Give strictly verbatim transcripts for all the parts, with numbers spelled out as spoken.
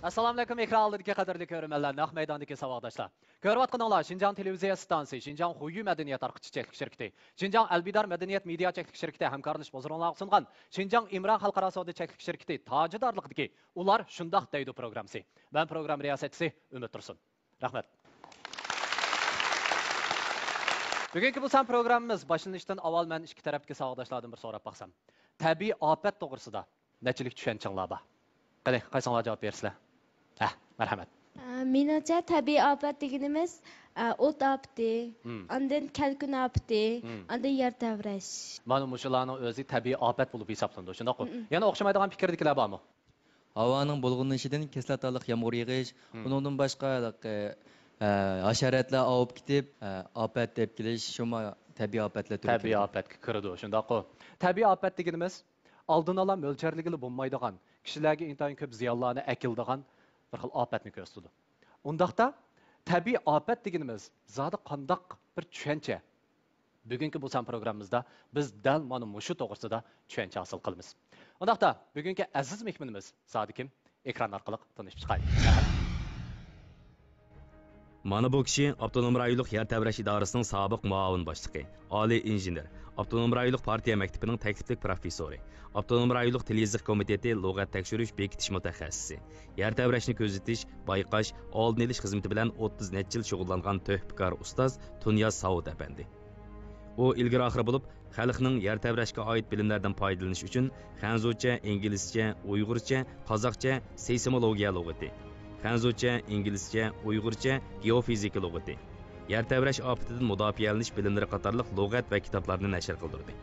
ئەسسالامۇئەلەيكۇم، ئېكران ئالدىدىكى قەدىرلىك كۆرۈرمەنلەر، نەق مەيداندىكى ساۋاقداشلار. كۆرۈۋاتقىنىڭلار شىنجاڭ تېلېۋىزىيە ئىستانسىسى، شىنجاڭ خۇيۈ مەدەنىيەت تارقىتىش چەكلىك شىركىتى، شىنجاڭ ئەلبىدار مەدەنىيەت مېدىيا چەكلىك شىركىتى ھەمكارلىشىپ ھۇزۇرۇڭلارغا سۇنغان شىنجاڭ ئىمران خەلقئارا سودا چەكلىك شىركىتى تاجىدارلىقىدىكى ئۇلار شۇنداق دەيدۇ پروگراممىسى. مەن پروگرامما رىياسەتچىسى ئۈمىد تۇرسۇن. رەھمەت. بۈگۈنكى بۇ سان پروگراممىمىز باشلىنىشتىن ئاۋۋال مەن ئىككى تەرەپتىكى ساۋاقداشلاردىن بىر سوراپ باقسام. تەبىئىي ئاپەت توغرىسىدا نەچچىلىك چۈشەنچىڭلار بار؟ قېنى، قايسىڭلار جاۋاب بېرىسىلەر؟ ھە، مەرھەمەت. ئە، مېنىڭچە، تەبىئىي ئاپەت دېگىنىمىز، ئە، ئوت ئاپىتى، مم. ئاندىن كەلكۈن ئاپىتى، مم. ئاندىن يەر تەۋرەش. مانا مۇشۇلارنىڭ ئۆزى تەبىئىي ئاپەت بولۇپ ھېسابلىنىدۇ، شۇنداققۇ؟ مم. يەنە ئوخشىمايدىغان پىكىردىكىلەر بارمۇ؟ ھاۋانىڭ بۇلغىنىشىدىن كىسلاتالىق يامغۇر يېغىش، مم. ئۇنىڭدىن باشقا ھېلىقى، ئە، ھاشاراتلار ئاۋۇپ كېتىپ، ئە، ئاپەت دەپ كېلىش، شۇمۇ تەبىئىي ئاپەتلەر تۈرىگە تەبىئىي كىرىدۇ. ئاپەتكە كىرىدۇ، شۇنداققۇ؟ تەبىئىي ئاپەت دېگىنىمىز ئالدىنى ئالا مۆلچەرلىگىلى بولمايدىغان، كىشىلەرگە ئىنتايىن كۆپ زىيانلارنى ئەكېلىدىغان بىر خىل ئاپەتنى كۆرسىتىدۇ. ئۇنداقتا، تەبىئىي ئاپەت دېگىنىمىز زادى قانداق بىر چۈشەنچە؟ بۈگۈنكى بۇ سان پروگراممىمىزدا بىز دەل مانا مۇشۇ توغرىسىدا چۈشەنچە ھاسىل قىلىمىز. ئۇنداقتا، بۈگۈنكى ئەزىز مېھمىنىمىز زادى كىم؟ ئېكران ئارقىلىق تونۇشۇپ چىقايلى. مانا بۇ كىشى ئاپتونوم رايونلۇق يەر تەۋرەش ئىدارىسىنىڭ سابىق مۇئاۋىن باشلىقى، ئالىي ئىنژېنېر، ئاپتونوم رايونلۇق پارتىيە مەكتىپىنىڭ تەكلىپلىك پروفېسسورى، ئاپتونوم رايونلۇق تىل يېزىق كومىتېتى لۇغەت تەكشۈرۈش بېكىتىش مۇتەخەسسىسى، يەر تەۋرەشنى كۆزىتىش، بايقاش، ئالدىنى ئېلىش خىزمىتى بىلەن ئوتتۇز نەچچە يىل شۇغۇللانغان تۆھپىكار ئۇستاز تۇنىياز ساۋۇت ئەپەندى. ئۇ ئىلگىرى ئاخىرى بولۇپ، خەلقنىڭ يەر تەۋرەشكە ئائىت بىلىملەردىن پايدىلىنىش ئۈچۈن خەنزۇچە، ئىنگلىزچە، ئۇيغۇرچە، قازاقچە سېيسمولوگىيە لۇغىتى، خەنزۇچە، ئىنگلىزچە، ئۇيغۇرچە گېئوفىزىكا لۇغىتى، يەر تەۋرەش ئاپىتىدىن مۇداپىئەلىنىش بىلىملىرى قاتارلىق لۇغەت ۋە كىتابلارنى نەشر قىلدۇردى.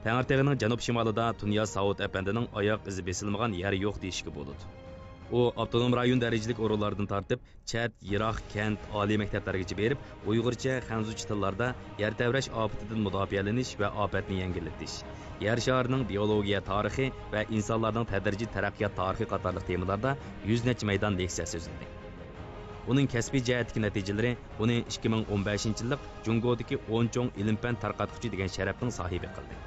تەڭرىتېغىنىڭ جەنۇب شىمالىدا تۇنىياز ساۋۇت ئەپەندىنىڭ ئاياق ئىزى بېسىلمىغان يەر يوق دېيىشكە بولىدۇ. ئۇ ئاپتونوم رايون دەرىجىلىك ئورۇنلاردىن تارتىپ، چەت، يىراق، كەنت، ئالىي مەكتەپلەرگىچە بېرىپ، ئۇيغۇرچە، خەنزۇچە تىللاردا يەر تەۋرەش ئاپىتىدىن مۇداپىئەلىنىش ۋە ئاپەتنى يەڭگىللىتىش، يەر شارىنىڭ بىئولوگىيە تارىخى ۋە ئىنسانلارنىڭ تەدرىجىي تەرەققىيات تارىخى قاتارلىق تېمىلاردا يۈز نەچچە مەيدان لېكسىيە سۆزلىدى. ئۇنىڭ كەسپىي جەھەتتىكى نەتىجىلىرى ئۇنى ئىككى مىڭ ئون بەشىنچى يىللىق جۇڭگودىكى ئون چوڭ ئىلىم-پەن تارقاتقۇچى دېگەن شەرەپنىڭ ساھىبى قىلدى.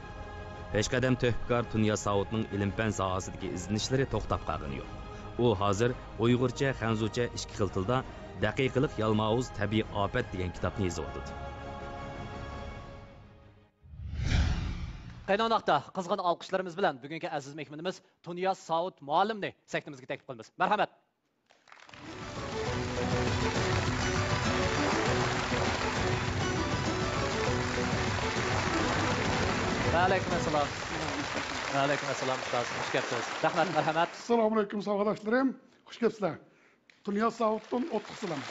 پېشقەدەم تۆھپىكار تۇنىياز ساۋۇتنىڭ ئىلىم-پەن ساھەسىدىكى ئىزدىنىشلىرى توختاپ قالغىنى يوق. ئۇ ھازىر ئۇيغۇرچە، خەنزۇچە ئىككى خىل تىلدا دەقىقىلىق يالماۋۇز تەبىئىي ئاپەت دېگەن كىتابنى يېزىۋاتىدۇ. قېنى ئۇنداقتا، قىزغىن ئالقىشلىرىمىز بىلەن بۈگۈنكى ئەزىز مېھمىنىمىز تۇنىياز ساۋۇت مۇئەللىمنى سەھنىمىزگە تەكلىپ قىلىمىز. مەرھەمەت! ۋەئەلەيكۇم ئەسسالام. ۋەئەلەيكۇم ئەسسالام، ئۇستاز. خۇش كەپسىز. رەھمەت، مەرھەمەت. ئەسسالامۇئەلەيكۇم، ساۋاقداشلىرىم. خۇش كەپسىلەر. تۇنىياز ساۋۇتتىن ئوتلۇق سالام.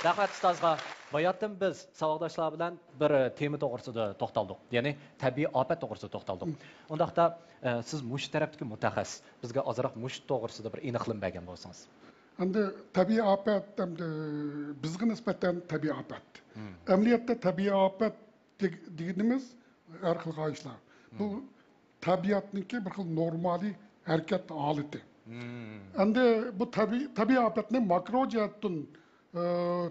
رەھمەت ئۇستازغا. باياتتىن بىز ساۋاقداشلار بىلەن بىر تېما توغرىسىدا توختالدۇق. يەنى تەبىئىي ئاپەت توغرىسىدا توختالدۇق. ئۇنداقتا، ئە، سىز مۇشۇ تەرەپتىكى مۇتەخەسسىس. بىزگە ئازراق مۇشۇ توغرىسىدا بىر ئېنىقلىما بەرگەن بولسىڭىز. ئەمدى تەبىئىي ئاپەت، ئەمدى بىزگە نىسبەتەن تەبىئىي ئاپەت. مم. ئەمەلىيەتتە تەبىئىي ئاپەت دېگ-، دېگىنىمىز ھەر خىل خاھىشلار. بۇ مم. تەبىئەتنىڭكى بىر خىل نورمالىي ھەرىكەت ھالىتى. مم. ئەمدى بۇ تەبىئىي، تەبىئىي ئاپەتنى ماكرو جەھەتتىن، ئە،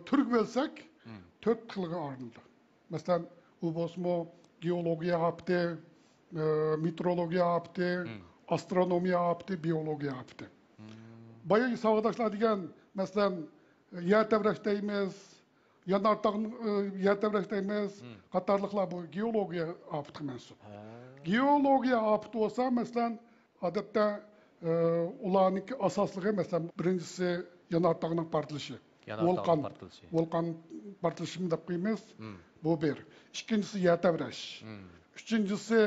تۈرگە بۆلسەك، مم. تۆت خىلغا ئايرىلىدۇ. مەسىلەن، ئۇ بولسىمۇ گېئولوگىيە ئاپىتى، ئە، مېتېئورولوگىيە ئاپىتى، مم. ئاسترونومىيە ئاپىتى، بىئولوگىيە ئاپىتى. مم. بايىقى ساۋاقداشلار دېگەن، مەسىلەن، يەر تەۋرەش دەيمىز، يانارتاغ، ئە، يەر تەۋرەش دەيمىز، مم. قاتارلىقلار بۇ گېئولوگىيە ئاپىتىگە مەنسۇپ. ھە. گېئولوگىيە ئاپىتى بولسا، مەسىلەن، ئادەتتە، ئە، ئۇلارنىڭكى ئاساسلىقى، مەسىلەن، بىرىنچىسى يانارتاغنىڭ پارتلىشى. يانارتاغنىڭ ۋولقان، پارتلىشى. ۋولقان پارتلىشىمۇ دەپ قويىمىز. مم. بۇ بىر. ئىككىنچىسى يەر تەۋرەش. مم. ئۈچىنچىسى،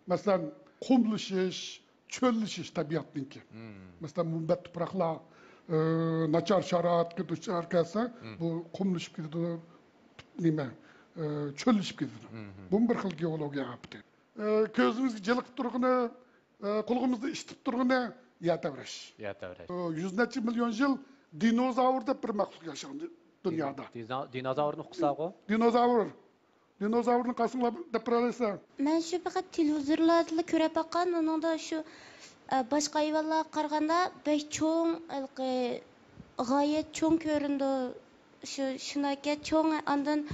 مەسىلەن، قۇملىشىش، چۆللىشىش تەبىئەتنىڭكى. مم. مەسىلەن، مۇنبەت تۇپراقلار، ئى، ناچار شارائىتقا دۇچار كەلسە، مم. بۇ قۇملىشىپ كېتىدۇ، نېمە، ئى، چۆللىشىپ كېتىدۇ. مم. بۇمۇ بىر خىل گېئولوگىيە ئاپىتى. ئى، كۆزىمىزگە جىلىقىپ تۇرغىنى، ئى، قۇلىقىمىزدا ئىشىتىپ تۇرغىنى يەر تەۋرەش. يەر تەۋرەش. ئى، يۈز نەچچە مىليون يىل دىنوزاۋر دەپ بىر مەخلۇق ياشىغان دۇنيادا. دىنا-، دىنوزاۋرنى ئۇققۇزلارغۇ؟ دىنوزاۋر. دىنوزاۋرنى قايسىڭلار دەپ بېرەلەيسىلەر؟ مەن شۇ پەقەت تېلېۋىزورلاردىلا كۆرۈپ باققان، ئۇنىڭدا شۇ، ئە، باشقا ھايۋانلارغا قارىغاندا بەك چوڭ، ھېلىقى، غايەت چوڭ كۆرۈنىدۇ. شۇ، شۇنداكى چوڭ، ئاندىن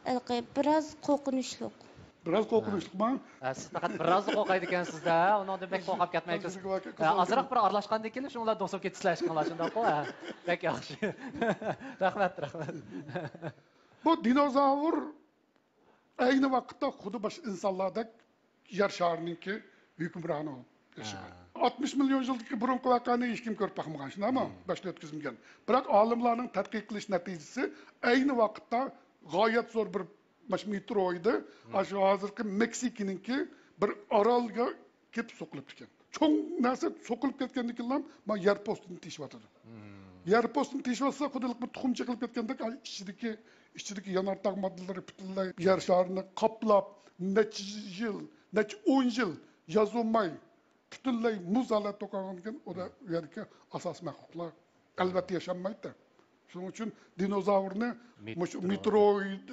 ھېلىقى بىراز قورقۇنچلۇق. بىراز قورقۇنچلۇقما؟ ھە، سىز پەقەت بىرازلا قورقايدىكەنسىز-دە، ئۇنىڭدىن بەك قورقۇپ كەتمەيسىز. ھە، ئازراق بىر ئارىلاشقاندىن كېيىن شۇڭلار دوسۇپ كېتىسىلەر ئىشقىڭلار، شۇنداققۇ؟ ھە، بەك ياخشى. رەھمەت، رەھمەت. بۇ دىنوزاۋر ئەينى ۋاقىتتا خۇددى باش ئىنسانلاردەك يەر شارىنىڭكى ھۆكۈمرانى بولۇپ ياشىغان. ئاتمىش مىليون يىلدىكى بۇرۇنقى ۋەقەنى ھېچكىم كۆرۈپ باقمىغان، شۇنداقمۇ؟ باشتا ئۆتكۈزۈلگەن. بىراق ئالىملارنىڭ تەتقىق قىلىش نەتىجىسى ئەينى ۋاقىتتا غايەت زور بىر ماش مېتېئوروىدى، ئاشۇ ھازىرقى مېكسىكىنىڭكى بىر ئارالغا كېلىپ سوقۇلۇپتىكەن. چوڭ نەرسە سوقۇلۇپ كەتكەندىن كېيىنلا ما يەر پوستىنى تېشىۋاتىدۇ. يەر پوستىنى تېشىۋاتسا، خۇددى بىر تۇخۇم چېقىلىپ كەتكەندەك، ئاي، ئىچىدىكى ئىچىدىكى يانارتاغ ماددىلىرى پۈتۈنلەي يەر شارىنى قاپلاپ، نەچچە يىل، نەچچە ئون يىل ياز بولماي، پۈتۈنلەي مۇز ھالەتتە بولغاندىن كېيىن، ئۇدا ئۇ يەردىكى ئاساسىي مەخلۇقلار ئەلۋەتتە ياشانمايدۇ. شۇنىڭ ئۈچۈن دىنوزاۋرنى مۇشۇ مېتېئوروىد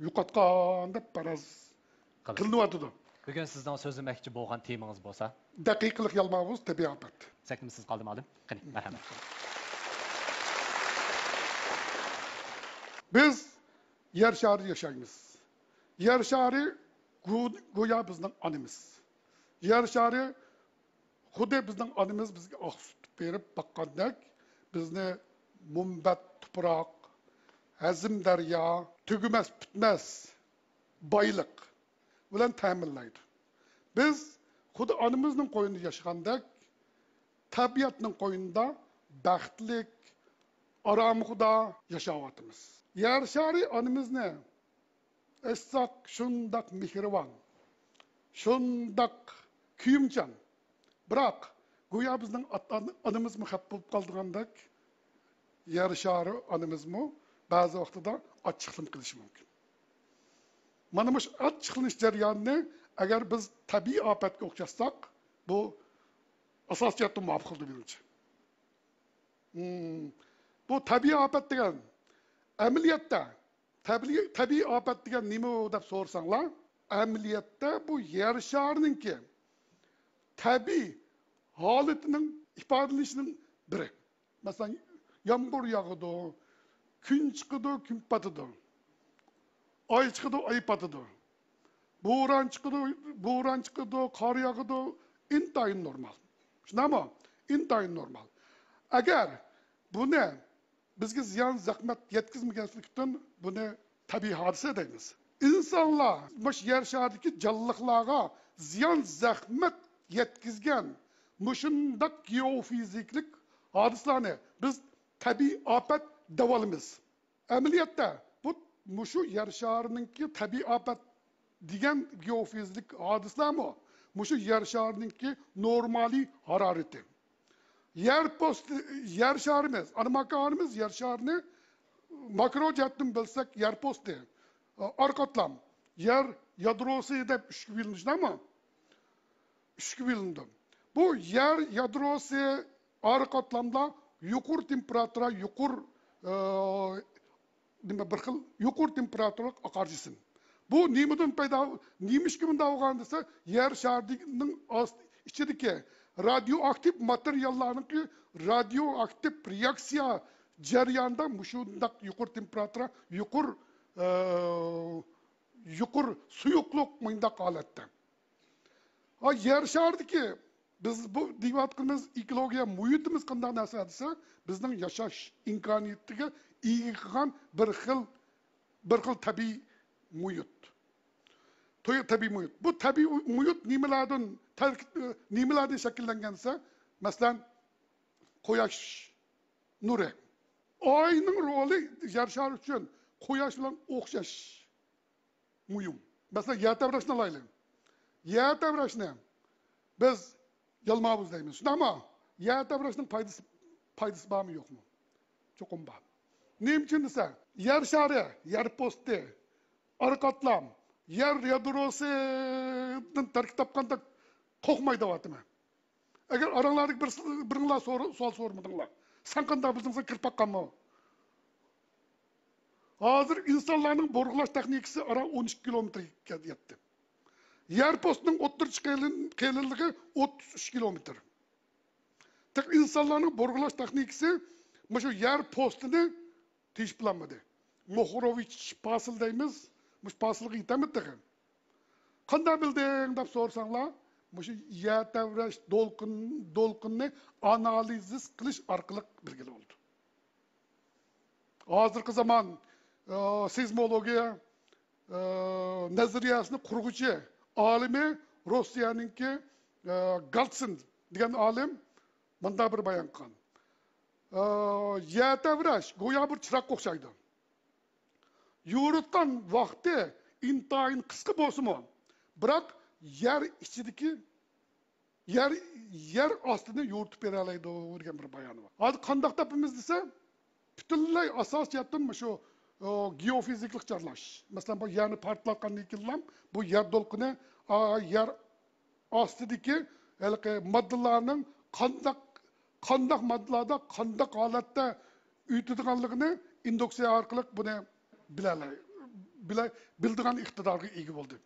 يوقاتقان دەپ پەرەز قىلىنىۋاتىدۇ. بۈگۈن سىزنىڭ سۆزلىمەكچى بولغان تېمىڭىز بولسا؟ دەقىقىلىق يالماۋۇز، تەبىئىي ئاپەت. سەكتىمىز سىز قالدىم ئالىم. قېنى، مەرھەمەت. بىز يەر شارىدا ياشايمىز. يەر شارى گو-، گويا بىزنىڭ ئانىمىز. يەر شارى خۇددى بىزنىڭ ئانىمىز بىزگە ئاق سۈت بېرىپ باققاندەك، بىزنى مۇنبەت تۇپراق، ھەزىم دەريا، تۈگىمەس پۈتمەس بايلىق بىلەن تەمىنلەيدۇ. بىز خۇددى ئانىمىزنىڭ قوينىدا ياشىغاندەك، تەبىئەتنىڭ قوينىدا بەختلىك، ئارامخۇدا ياشاۋاتىمىز. يەر شارى ئانىمىزنى ئېيتساق، شۇنداق مېھرىبان، شۇنداق كۆيۈمچان. بىراق، گويا بىزنىڭ ئاتا-، ئانىمىزمۇ خەپ بولۇپ قالىدىغاندەك، يەر شارى ئانىمىزمۇ بەزى ۋاقتىدا ئاچچىقلىنىپ قېلىشى مۇمكىن. مانا مۇشۇ ئاچچىقلىنىش جەريانىنى ئەگەر بىز تەبىئىي ئاپەتكە ئوخشاتساق، بۇ ئاساسىي جەھەتتىن مۇۋاپىق بولىدۇ، مېنىڭچە. مم. بۇ تەبىئىي ئاپەت دېگەن ئەمەلىيەتتە تەبىئىي، تەبىئىي ئاپەت دېگەن نېمە دەپ سورىساڭلار، ئەمەلىيەتتە بۇ يەر شارىنىڭكى تەبىئىي ھالىتىنىڭ ئىپادىلىنىشىنىڭ بىرى. مەسىلەن، يامغۇر ياغىدۇ، كۈن چىقىدۇ، كۈن پاتىدۇ، ئاي چىقىدۇ، ئاي پاتىدۇ، بوران چىقىدۇ، بوران چىقىدۇ، قار ياغىدۇ، ئىنتايىن نورمال. شۇنداقمۇ؟ ئىنتايىن نورمال. ئەگەر بۇنى بىزگە زىيان، زەخمەت يەتكۈزمىگەنلىكتىن بۇنى تەبىئىي ھادىسە دەيمىز. ئىنسانلار مۇشۇ يەر شارىدىكى جانلىقلارغا زىيان، زەخمەت يەتكۈزگەن مۇشۇنداق گېئوفىزىكىلىك ھادىسىلەرنى بىز تەبىئىي ئاپەت دەۋالىمىز. ئەمەلىيەتتە بۇ مۇشۇ يەر شارىنىڭكى تەبىئىي ئاپەت دېگەن گېئوفىزىكىلىك ھادىسىلەرمۇ مۇشۇ يەر شارىنىڭكى نورمالىي ھارارىتى. يەر پوستى، يەر شارىمىز، ئانا ماكانىمىز يەر شارىنى ماكرو جەھەتتىن بىلسەك، يەر پوستى، ئارقا قاتلام، يەر يادروسى دەپ ئۈچكە بۆلۈنىدۇ، شۇنداقمۇ؟ ئۈچكە بۆلۈنىدۇ. بۇ يەر يادروسى ئارقا قاتلامدا يۇقىرى تېمپېراتۇرا، يۇقىرى، ئى، نېمە، بىر خىل يۇقىرى تېمپېراتۇرىلىق ئاقار جىسىم. بۇ نېمىدىن پەيدا، نېمىشقا مۇنداق بولغان دېسە، يەر شارىنىڭ ئاست-، ئىچىدىكى رادىيوئاكتىپ ماتېرىياللارنىڭكى رادىيوئاكتىپ رېئاكسىيە جەريانىدا مۇشۇنداق يۇقىرى تېمپېراتۇرا، يۇقىرى، ئى، يۇقىرى سۇيۇقلۇق مۇنداق ھالەتتە. ھا، يەر شارىدىكى بىز بۇ دېيىۋاتقىنىمىز ئېكولوگىيە مۇھىتىمىز قانداق نەرسە دېسە، بىزنىڭ ياشاش ئىمكانىيىتىگە ئىگە قىلغان بىر خىل، بىر خىل تەبىئىي مۇھىت. تۆ-، تەبىئىي مۇھىت. بۇ تەبىئىي مۇھىت نېمىلەردىن تەركىب، نېمىلەردىن شەكىللەنگەن دېسە، مەسىلەن، قۇياش نۇرى. ئاينىڭ رولى يەر شارى ئۈچۈن قۇياش بىلەن ئوخشاش مۇھىم. مەسىلەن، يەر تەۋرەشنى ئالايلى. يەر تەۋرەشنى بىز يالماۋۇز دەيمىز، شۇنداقمۇ؟ يەر تەۋرەشنىڭ پايدىسى، پايدىسى بارمۇ، يوقمۇ؟ چوقۇم بار. نېمە ئۈچۈن دېسە، يەر شارى، يەر پوستى، ئارقا قاتلام، يەر يادروسىدىن تەركىب تاپقاندەك توقماي دەۋاتىمەن. ئەگەر ئاراڭلاردىكى بىر، بىرىڭلار سورا-، سوئال سورىمىدىڭلار. سەن قانداق بىلدىڭ، سەن كىرىپ باققانمۇ؟ ھازىر ئىنسانلارنىڭ بۇرغىلاش تېخنىكىسى ئاران ئون ئىككى كىلومېتىرگە يەتتى. يەر پوستىنىڭ ئوتتۇرىچە قېلىن-، قېلىنلىقى ئوتتۇز ئۈچ كىلومېتىر. تېخى ئىنسانلارنىڭ بۇرغىلاش تېخنىكىسى مۇشۇ يەر پوستىنى تېشىپ بولالمىدى. موخوروۋىچ پاسىل دەيمىز، مۇشۇ پاسىلغا يېتەلمىدى تېخى. قانداق بىلدىڭ دەپ سورىساڭلار، مۇشۇ يەر تەۋرەش دولقۇن، دولقۇننى ئانالىز قىلىش ئارقىلىق بىلگىلى بولىدۇ. ھازىرقى زامان، ئە، سېيزمولوگىيە، ئە، نەزەرىيەسىنى قۇرغۇچى ئالىمى روسىيەنىڭكى، ئە، گالتسىن دېگەن ئالىم مۇنداق بىر بايان قىلغان. ئە، يەر تەۋرەش گويا بىر چىراغقا ئوخشايدۇ. يورۇتقان ۋاقتى ئىنتايىن قىسقا بولسىمۇ، بىراق يەر ئىچىدىكى، يەر، يەر ئاستىنى يورۇتۇپ بېرەلەيدۇ دېگەن بىر بايانى بار. ھازىر قانداق تېپىمىز دېسە، پۈتۈنلەي ئاساسىي جەھەتتىن مۇشۇ، ئۇ، گېئوفىزىكىلىق چارلاش. مەسىلەن، بۇ يەرنى پارتلاتقاندىن كېيىنلا بۇ يەر دولقۇنى، ئا، يەر ئاستىدىكى ھېلىقى ماددىلارنىڭ قانداق، قانداق ماددىلاردا قانداق ھالەتتە ئۆتىدىغانلىقىنى ئىندۇكسىيە ئارقىلىق بۇنى بىلەلەي-، بىلە-، بىلىدىغان ئىقتىدارغا ئىگە بولدى.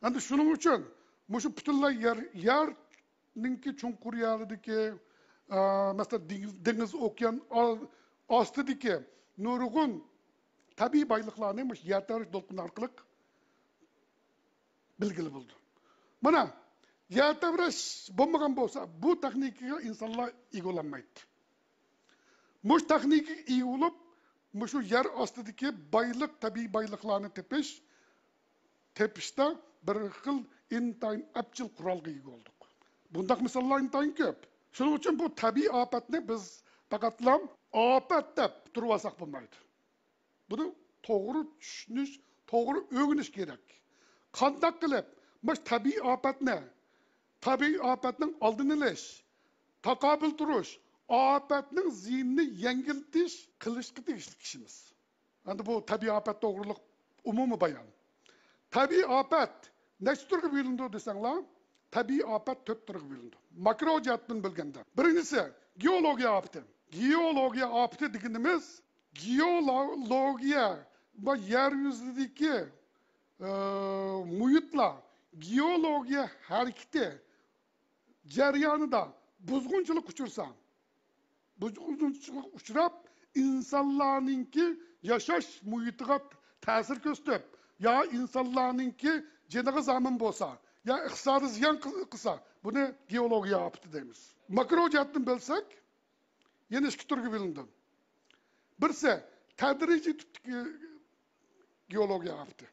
ئەمدى شۇنىڭ ئۈچۈن مۇشۇ پۈتۈنلەي يەر، يەرنىڭكى چوڭقۇر يەرلىرىدىكى، ئا، مەسىلەن، دېڭىز، دېڭىز، ئوكيان ئا-، ئاستىدىكى نۇرغۇن تەبىئىي بايلىقلارنى مۇشۇ يەر تەۋرەش دولقۇنى ئارقىلىق بىلگىلى بولىدۇ. مانا، يەر تەۋرەش بولمىغان بولسا، بۇ تېخنىكىغا ئىنسانلار ئىگە بولالمايتتى. مۇشۇ تېخنىكىگە ئىگە بولۇپ، مۇشۇ يەر ئاستىدىكى بايلىق، تەبىئىي بايلىقلارنى تېپىش، تېپىشتا بىر خىل ئىنتايىن ئەپچىل قورالغا ئىگە بولدۇق. بۇنداق مىساللار ئىنتايىن كۆپ. شۇنىڭ ئۈچۈن بۇ تەبىئىي ئاپەتنى بىز پەقەتلا ئاپەت دەپ تۇرۇۋالساق بولمايدۇ. بۇنى توغرا چۈشىنىش، توغرا ئۆگىنىش كېرەك. قانداق قىلىپ مۇشۇ تەبىئىي ئاپەتنى، تەبىئىي ئاپەتنىڭ ئالدىنى ئېلىش، تاقابىل تۇرۇش، ئاپەتنىڭ زىيىنىنى يەڭگىللىتىش قىلىشقا تېگىشلىك ئىشىمىز. ئەمدى بۇ تەبىئىي ئاپەت توغرۇلۇق ئومۇمىي بايان. تەبىئىي ئاپەت نەچچە تۈرگە بۆلۈنىدۇ دېسەڭلار، تەبىئىي ئاپەت تۆت تۈرگە بۆلۈنىدۇ. ماكرو جەھەتتىن بۆلگەندە، بىرىنچىسى گېئولوگىيە ئاپىتى. گېئولوگىيە ئاپىتى دېگىنىمىز گېئولوگىيە، بۇ يەر يۈزىدىكى، ئە، مۇھىتلار گېئولوگىيە ھەرىكىتى جەريانىدا بۇزغۇنچىلىققا ئۇچرىسا، بۇزغۇنچىلىققا ئۇچراپ، ئىنسانلارنىڭكى ياشاش مۇھىتىغا تەسىر كۆرسىتىپ، يا ئىنسانلارنىڭكى جېنىغا زامىن بولسا، يا ئىقتىسادى زىيان قىل-، قىلسا، بۇنى گېئولوگىيە ئاپىتى دەيمىز. ماكرو جەھەتتىن بۆلسەك، يەنە ئىككى تۈرگە بۆلۈنىدۇ. بىرسى تەدرىجىي تۈپتىكى گېئولوگىيە ئاپىتى.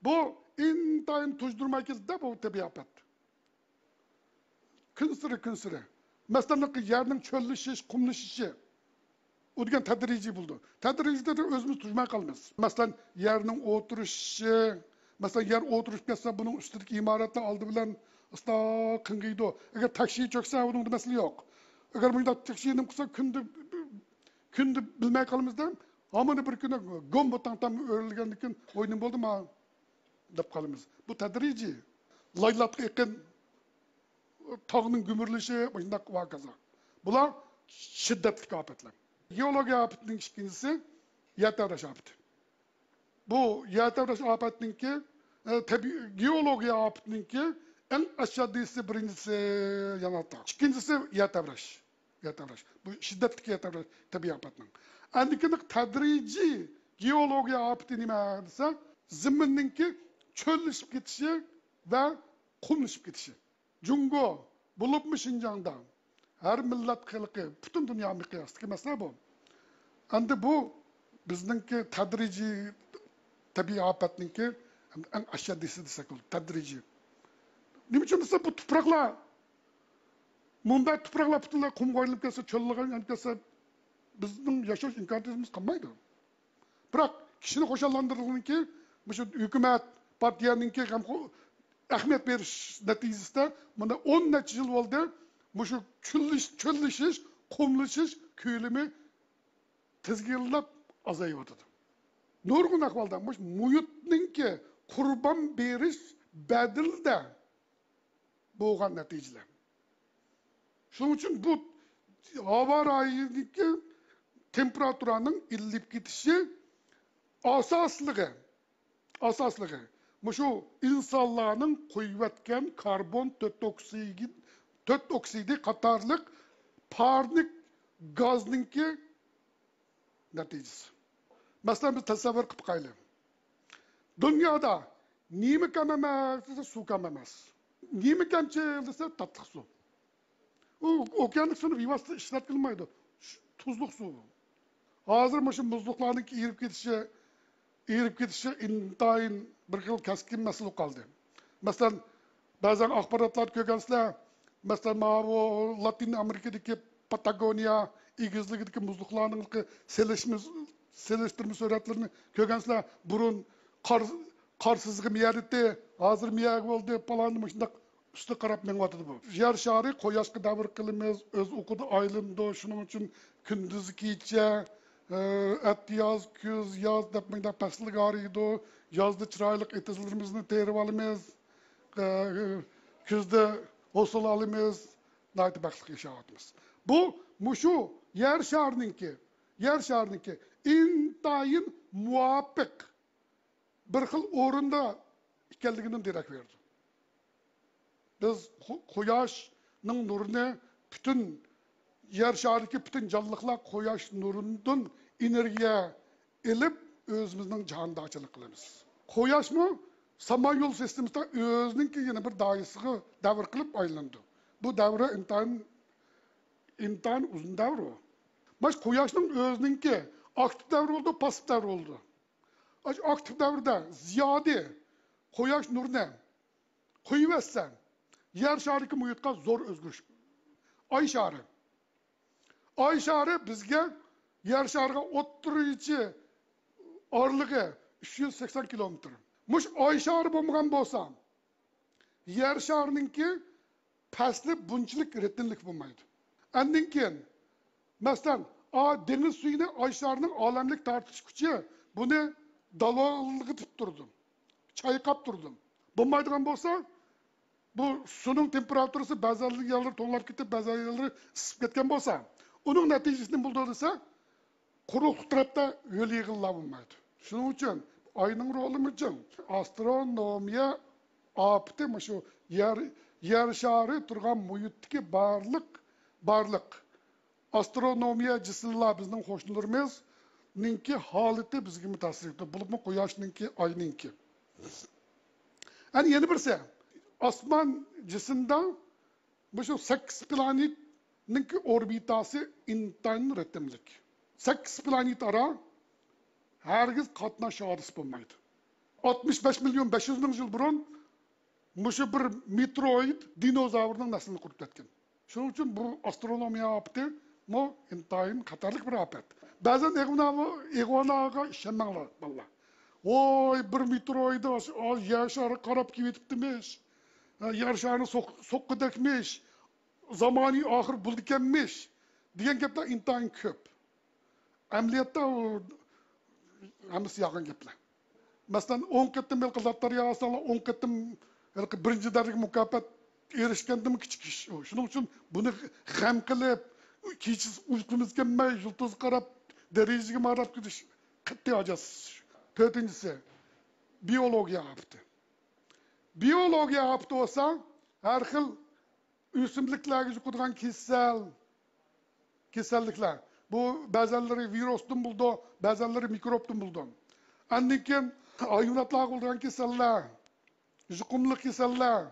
بۇ ئىنتايىن تۇيدۇرماي كېلىدىدە، بۇ تەبىئىي ئاپەت. كۈنسېرى، كۈنسېرى. مەسىلەن، يەرنىڭ چۆللىشىش، قۇملىشىشى. ئۇ دېگەن تەدرىجىي بولىدۇ. تەدرىجىي دەپ ئۆزىمىز تۇيماي قالىمىز. مەسىلەن، يەرنىڭ ئولتۇرۇشۇشى، مەسىلەن، يەر ئولتۇرۇشۇپ كەتسە، بۇنىڭ ئۈستىدىكى ئىمارەتلەر ئالدى بىلەن ئاستا قىڭغىيدۇ. ئەگەر تەكشى چۆكسە، ئۇنىڭدا مەسىلە يوق. ئەگەر مۇنداق تەكشى نېمە قىلسا، كۈندە، كۈندە بىلمەي قالىمىزدا، ھامىنى بىر كۈنى گوم بۇتاڭ تام ئۆرۈلگەندىن كېيىن، ۋوي، نېمە بولدى ما دەپ قالىمىز. بۇ تەدرىجىي. لايلاتقا ئېقىن، تاغنىڭ گۈمۈرۈلۈشى، مۇشۇنداق ۋاكازا. بۇلار شىددەتلىك ئاپەتلەر. گېئولوگىيە ئاپىتىنىڭ ئىككىنچىسى يەر تەۋرەش ئاپىتى. بۇ يەر تەۋرەش ئاپەتنىڭكى، ئە، تەبىئىي، گېئولوگىيە ئاپىتىنىڭكى ئەڭ ئەشەددىيسى بىرىنچىسى يانارتاغ. ئىككىنچىسى يەر تەۋرەش. يەر تەۋرەش. بۇ شىددەتلىك يەر تەۋرەش تەبىئىي ئاپەتنىڭ. ئەندىكىنى تەدرىجىي گېئولوگىيە ئاپىتى نېمە دېسە، زېمىننىڭكى چۆللىشىپ كېتىشى ۋە قۇملىشىپ كېتىشى. جۇڭگو، بولۇپمۇ شىنجاڭدا ھەر مىللەت خەلقى، پۈتۈن دۇنيا مىقياسىدىكى مەسىلە بۇ. ئەمدى بۇ بىزنىڭكى تەدرىجىي تەبىئىي ئاپەتنىڭكى ئەڭ ئەشەددىيسى دېسەك بولىدۇ، تەدرىجىي. نېمە ئۈچۈن دېسە، بۇ تۇپراقلار، مۇنداق تۇپراقلار پۈتۈنلەي قۇمغا ئايلىنىپ كەتسە، چۆللەرگە ئايلىنىپ كەتسە، بىزنىڭ ياشاش ئىمكانىيىتىمىز قالمايدۇ. بىراق كىشىنى خۇشاللاندۇرىدىغىنىكى، مۇشۇ ھۆكۈمەت، پارتىيەنىڭكى غەمخو-، ئەھمىيەت بېرىش نەتىجىسىدە مانا ئون نەچچە يىل بولدى، مۇشۇ چۆللىش-، چۆللىشىش، قۇملىشىش كۆلىمى تىزگىنلەپ ئازايىۋاتىدۇ. نۇرغۇن ئەھۋالدا مۇشۇ مۇھىتنىڭكى قۇربان بېرىش بەدىلىدە بولغان نەتىجىلەر. شۇنىڭ ئۈچۈن بۇ ھاۋا رايىدىكى تېمپېراتۇرانىڭ ئىللىپ كېتىشى ئاساسلىقى، ئاساسلىقى مۇشۇ ئىنسانلارنىڭ قويۇۋەتكەن كاربون تۆت ئوكسىدى، تۆت ئوكسىدى قاتارلىق پارنىك گازنىڭكى نەتىجىسى. مەسىلەن، بىز تەسەۋۋۇر قىلىپ باقايلى. دۇنيادا نېمە كەم ئەمەس دېسە، سۇ كەم ئەمەس. نېمە كەمچىل دېسە، تاتلىق سۇ. ئۇ ئوكيانلىق سۇنى بىۋاسىتە ئىشلەتكىلى بولمايدۇ. شۇ تۇزلۇق سۇ. ھازىر مۇشۇ مۇزلۇقلارنىڭ ئېرىپ كېتىشى، ئېرىپ كېتىشى ئىنتايىن بىر خىل كەسكىن مەسىلە بولۇپ قالدى. مەسىلەن، بەزەن ئاخباراتلاردا كۆرگەنسىلەر، مەسىلەن، ماۋۇ لاتىن ئامېرىكىدىكى پاتاگونىيە ئېگىزلىكىدىكى مۇزلۇقلارنىڭ سېلىشما، سېلىشتۇرما سۈرەتلىرىنى كۆرگەنسىلەر. بۇرۇن قار، قار سىزىقى مىيەردىتى، ھازىر مىيەرگە بولدى، پالان مۇشۇنداق ئۈستىگە قاراپ مېڭىۋاتىدۇ بۇ. يەر شارى قۇياشقا دەۋر قىلىمىز، ئۆز ئوقىدا ئايلىنىدۇ. شۇنىڭ ئۈچۈن كۈندۈزى كېچە، ئە، ئەتىياز، كۈز، ياز دەپ مۇنداق پەسىلگە ئايرىيدۇ. يازدا چىرايلىق ئېتىزلىرىمىزنى تېرىۋالىمىز. ئە، كۈزدە ھوسۇل ئالىمىز. ناھايىتى بەختلىك ياشاۋاتىمىز. بۇ مۇشۇ يەر شارىنىڭكى، يەر شارىنىڭكى ئىنتايىن مۇۋاپىق بىر خىل ئورۇندا ئىكەنلىكىدىن دېرەك بېرىدۇ. بىز قۇ-، قۇياشنىڭ نۇرىنى پۈتۈن يەر شارىدىكى پۈتۈن جانلىقلار قۇياش نۇرىدىن ئېنېرگىيە ئېلىپ، ئۆزىمىزنىڭ جاھاندارچىلىق قىلىمىز. قۇياشمۇ سامان يول سىستېمىسىدا ئۆزىنىڭكى يەنە بىر دائىرىسىغا دەۋر قىلىپ ئايلىنىدۇ. بۇ دەۋر ئىنتايىن، ئىنتايىن ئۇزۇن دەۋر ئۇ. ماش قۇياشنىڭ ئۆزىنىڭكى ئاكتىپ دەۋرى بولىدۇ، پاسسىپ دەۋرى بولىدۇ. ئاش ئاكتىپ دەۋردە زىيادە قۇياش نۇرىنى قويۇۋەتسە، يەر شارىدىكى مۇھىتقا زور ئۆزگىرىش. ئاي شارى. ئاي شارى بىزگە، يەر شارىغا ئوتتۇرىچە ئارىلىقى ئۈچ يۈز سەكسەن كىلومېتىر. مۇش ئاي شارى بولمىغان بولسا، يەر شارىنىڭكى پەسلى بۇنچىلىك رىتىملىك بولمايدۇ. ئاندىن كېيىن، مەسىلەن، ئا، دېڭىز سۈيىنى ئاي شارىنىڭ ئالەملىك تارتىش كۈچى بۇنى داۋالغىتىپ تۇرىدۇ، چايقاپ تۇرىدۇ. بولمايدىغان بولسا، بۇ سۇنىڭ تېمپېراتۇرىسى بەزى يەرلىرى توڭلاپ كېتىپ، بەزى يەرلىرى ئىسسىپ كەتكەن بولسا، ئۇنىڭ نەتىجىسى نېمە بولىدۇ دېسە، قۇرۇقلۇق تەرەپتە ھۆل يېغىنلار بولمايدۇ. شۇنىڭ ئۈچۈن ئاينىڭ رولىمۇ چىڭ. ئاسترونومىيە ئاپىتى مۇشۇ يەر، يەر شارى تۇرغان مۇھىتتىكى بارلىق، بارلىق ئاسترونومىيە جىسىملار، بىزنىڭ قوشنىلىرىمىزنىڭكى ھالىتى بىزگىمۇ تەسىر قىلىدۇ. بولۇپمۇ قۇياشنىڭكى، ئاينىڭكى. ئەنە يەنە بىرسى، ئاسمان جىسىمدا مۇشۇ سەككىز پلانېتنىڭكى ئوربىتاسى ئىنتايىن رىتىملىك. سەككىز پلانېت ئارا ھەرگىز قاتناش ھادىسە بولمايدۇ. ئاتمىش بەش مىليون بەش يۈز مىڭ يىل بۇرۇن مۇشۇ بىر مېتېئوروئىد دىنوزاۋرنىڭ نەسلىنى قۇرۇپ كەتكەن. شۇنىڭ ئۈچۈن بۇ ئاسترونومىيە ئاپىتىمۇ ئىنتايىن خەتەرلىك بىر ئاپەت. بەزەن ئىغۋانا-، ئىغۋاناغا ئىشەنمەڭلار، بالىلار. ۋاي، بىر مېتېئوروئىد ئاش-، ئاش-، يەر شارىغا قاراپ كېلىۋېتىپتىمىش. ھە، يەر شارىنى سوق-، سوققۇدەكمىش، زامانى ئاخىر بولىدىكەنمىش دېگەن گەپلەر ئىنتايىن كۆپ. ئەمەلىيەتتە ئۇ ھەممىسى يالغان گەپلەر. مەسىلەن، ئون قېتىم ھېلىقى لاتارىيە ئالساڭلار، ئون قېتىم ھېلىقى بىرىنچى دەرىجىلىك مۇكاپات ئېرىشكەندىمۇ كىچىك ئىش ئۇ. شۇنىڭ ئۈچۈن بۇنى غەم قىلىپ، كېچىسى ئۇيقۇمىز كەلمەي، يۇلتۇزغا قاراپ، دېرىزىگە ماراپ كېتىش قەتئىي ھاجەتسىز. تۆتىنچىسى، بىئولوگىيە ئاپىتى. بىئولوگىيە ئاپىتى بولسا، ھەر خىل ئۆسۈملۈكلەرگە يۇقىدىغان كېسەل، كېسەللىكلەر. بۇ بەزەنلىرى ۋىرۇستىن بولىدۇ، بەزەنلىرى مىكروبتىن بولىدۇ. ئاندىن كېيىن ھايۋاناتلارغا بولىدىغان كېسەللەر، يۇقۇملۇق كېسەللەر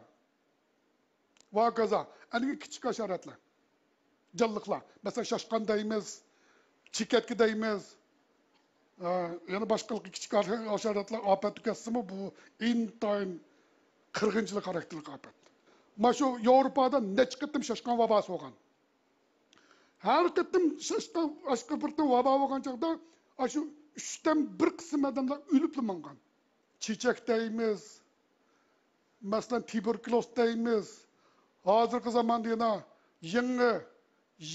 ۋە ھاكازا. ئاندىن كېيىن كىچىك ھاشاراتلار، جانلىقلار. مەسىلەن، شاشقان دەيمىز، چېكەتكە دەيمىز. ئە، يەنە باشقا كىچىك ھاشاراتلار ئاپەت تۈگەتسىمۇ، بۇ ئىنتايىن قىرغىنچىلىق خاراكتېرلىك ئاپەت. مانا شۇ ياۋروپادا نەچچە قېتىم شاشقان ۋاباسى بولغان. ھەر قېتىم شاشقان، باشقا بىر قېتىم ۋابا بولغان چاغدا، ئاشۇ ئۈچتىن بىر قىسىم ئادەملەر ئۆلۈپلا ماڭغان. چېچەك دەيمىز، مەسىلەن، تۇبېركۇلوز دەيمىز. ھازىرقى زاماندا يەنە يېڭى،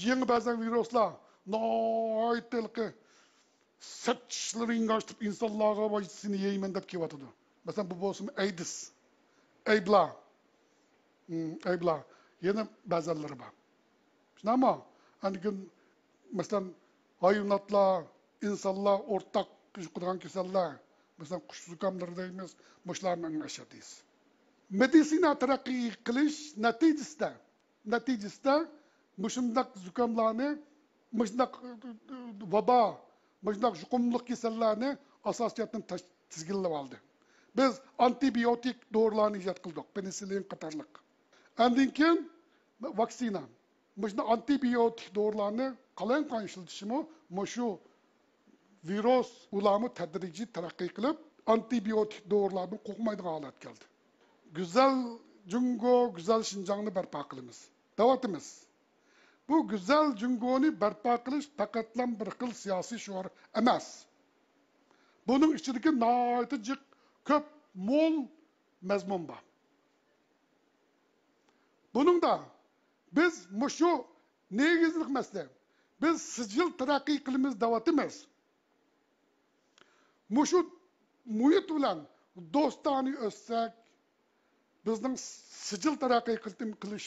يېڭى بەزەن ۋىرۇسلار ناھايىتى ھېلىقى سەت چىشلىرىنى ئاچتۇرۇپ ئىنسانلارغا، ۋاي، سېنى يەيمەن دەپ كېلىۋاتىدۇ. مەسىلەن، بۇ بولسىمۇ ئەيدىز، ئەيبلا، ھىم، ئەيبلا. يەنە بەزەنلىرى بار. شۇنداقمۇ؟ ئاندىن كېيىن، مەسىلەن، ھايۋاناتلار، ئىنسانلار ئورتاق يۇقىدىغان كېسەللەر، مەسىلەن، قۇش زۇكاملىرى دەيمىز، مۇشۇلارنىڭ ئەڭ ئەشەددىيسى. مېدىتسىنا تەرەققىي قىلىش نەتىجىسىدە، نەتىجىسىدە مۇشۇنداق زۇكاملارنى، مۇشۇنداق، ئى، ۋابا، مۇشۇنداق يۇقۇملۇق كېسەللەرنى ئاساسىي جەھەتتىن تەش-، تىزگىنلەپ ئالدى. بىز ئانتىبىيوتىك دورىلارنى ئىجاد قىلدۇق، پېنىسىللىن قاتارلىق. ئاندىن كېيىن ۋاكسىنا. مۇشۇنداق ئانتىبىيوتىك دورىلارنى قالايمىقان ئىشلىتىشىمۇ مۇشۇ ۋىرۇس، ئۇلارمۇ تەدرىجىي تەرەققىي قىلىپ، ئانتىبىيوتىك دورىلاردىن قورقمايدىغان ھالەتكە كەلدى. گۈزەل جۇڭگو، گۈزەل شىنجاڭنى بەرپا قىلىمىز دەۋاتىمىز. بۇ گۈزەل جۇڭگونى بەرپا قىلىش پەقەتلا بىر خىل سىياسىي شوئار ئەمەس. بۇنىڭ ئىچىدىكى ناھايىتى جىق، كۆپ، مول مەزمۇن بار. بۇنىڭدا بىز مۇشۇ نېگىزلىق مەسىلە، بىز سىجىل تەرەققىي قىلىمىز دەۋاتىمىز. مۇشۇ مۇھىت بىلەن دوستانە ئۆتسەك، بىزنىڭ سىجىل تەرەققىي قىلتىم-، قىلىش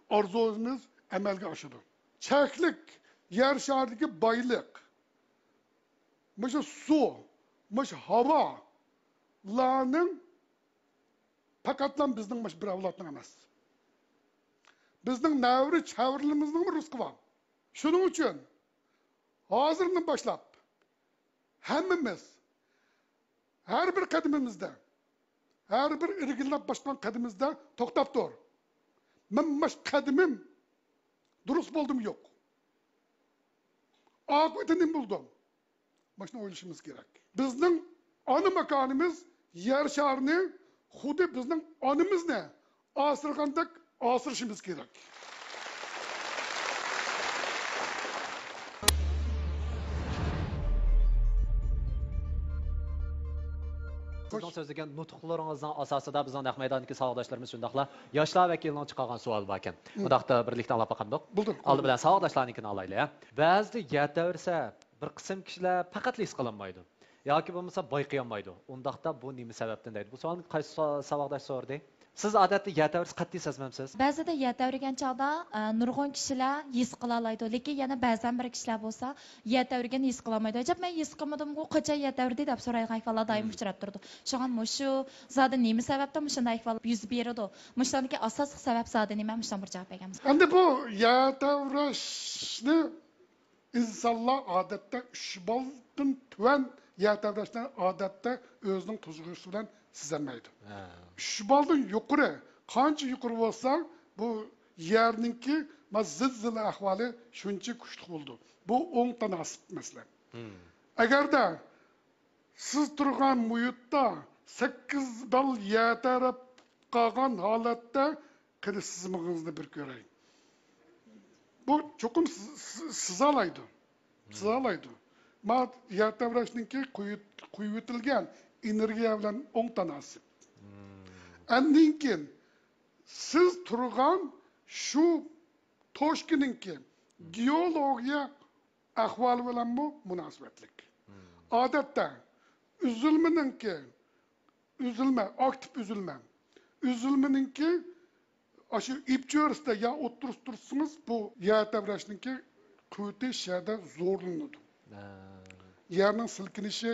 ئارزۇيىمىز ئەمەلگە ئاشىدۇ. چەكلىك يەر شارىدىكى بايلىق، مۇشۇ سۇ، مۇشۇ ھاۋالارنىڭ پەقەتلا بىزنىڭ مۇشۇ بىر ئەۋلادنىڭ ئەمەس. بىزنىڭ نەۋرە چەۋرىلىرىمىزنىڭمۇ رىزقى بار. شۇنىڭ ئۈچۈن ھازىردىن باشلاپ ھەممىمىز ھەر بىر قەدىمىمىزدە، ھەر بىر ئىلگىرىلەپ باسقان قەدىمىمىزدە توختاپ تۇر. مەن ماش قەدىمىم دۇرۇس بولدىمۇ يوق؟ ئاقىۋىتى نېمە بولدى؟ مانا شۇنى ئويلىشىمىز كېرەك. بىزنىڭ ئانا ماكانىمىز يەر شارىنى خۇددى بىزنىڭ ئانىمىزنى ئاسرىغاندەك ئاسرىشىمىز كېرەك. سىزنىڭ سۆزلىگەن نۇتۇقلىرىڭىزنىڭ ئاساسىدا بىزنىڭ نەق مەيداندىكى ساۋاقداشلىرىمىز شۇنداقلا ياشلار ۋەكىلىنىڭ چىقارغان سوئالى باركەن. مم. ئۇنداقتا بىرلىكتە ئاڭلاپ باقامدۇق؟ بولدى. ئالدى بىلەن ساۋاقداشلارنىڭكىنى ئاڭلايلى. بەزىدە يەر تەۋرىسە، بىر قىسىم كىشىلەر پەقەتلا ھېس قىلالمايدۇ ياكى بولمىسا بايقىيالمايدۇ. ئۇنداقتا بۇ نېمە سەۋەبتىن دەيدۇ. بۇ سوئالنى قايسى سا-، ساۋاقداش سورىدى؟ سىز ئادەتتە يەر تەۋرىسە قەتئىي سەزمەمسىز؟ بەزىدە يەر تەۋرىگەن چاغدا، ئە، نۇرغۇن كىشىلەر ھېس قىلالايدۇ، لېكىن يەنە بەزەن بىر كىشىلەر بولسا يەر تەۋرىگەننى ھېس قىلالمايدۇ. ئەجەب، مەن ھېس قىلمىدىمغۇ، قاچان يەر تەۋردى دەپ سورايدىغان ئەھۋاللار دائىم مم. ئۇچراپ تۇرىدۇ. شۇڭا مۇشۇ زادى نېمە سەۋەبتىن مۇشۇنداق ئەھۋال يۈز بېرىدۇ؟ مۇشۇلاردىكى ئاساسلىق سەۋەب زادى نېمە؟ مۇشۇنىڭغا بىر جاۋاب بەرگەن بولسا. ئەمدى بۇ يەر تەۋرەشنى ئىنسانلار ئادەتتە ئۈچ بالدىن تۆۋەن يەر تەۋرەشنى ئادەتتە ئۆزىنىڭ تۇيغۇسى بىلەن سېزەلمەيدۇ. ھە. ئۈچ بالدىن يۇقىرى، قانچە يۇقىرى بولسا، بۇ يەرنىڭكى ما زىلزىلە ئەھۋالى شۇنچە كۈچلۈك بولىدۇ. بۇ ئوڭ تاناسىپ مەسىلەن. مم. ئەگەردە سىز تۇرغان مۇھىتتا سەككىز بال يەر تەۋرەپ قالغان ھالەتتە قېنى سىزمىڭىزنى بىر كۆرەي. بۇ چوقۇم سىز-، سىز-، سىزالايدۇ. سىزالايدۇ. ما يەر تەۋرەشنىڭكى قۇيۇت-، قۇيۇۋېتىلگەن ئېنېرگىيە بىلەن ئوڭ تاناسىپ. ئاندىن كېيىن سىز تۇرغان شۇ توشكىنىڭكى گېئولوگىيە ئەھۋالى بىلەنمۇ مۇناسىۋەتلىك. ئادەتتە ئۈزۈلمىنىڭكى، ئۈزۈلمە، ئاكتىپ ئۈزۈلمە، ئۈزۈلمىنىڭكى ئاشۇ ئىپچۆرىسىدە يا ئوتتۇرىسىدا تۇرسىڭىز، بۇ يەر تەۋرەشنىڭكى قۇۋۋىتى شۇ يەردە زورلىنىدۇ. ھە. يەرنىڭ سىلكىنىشى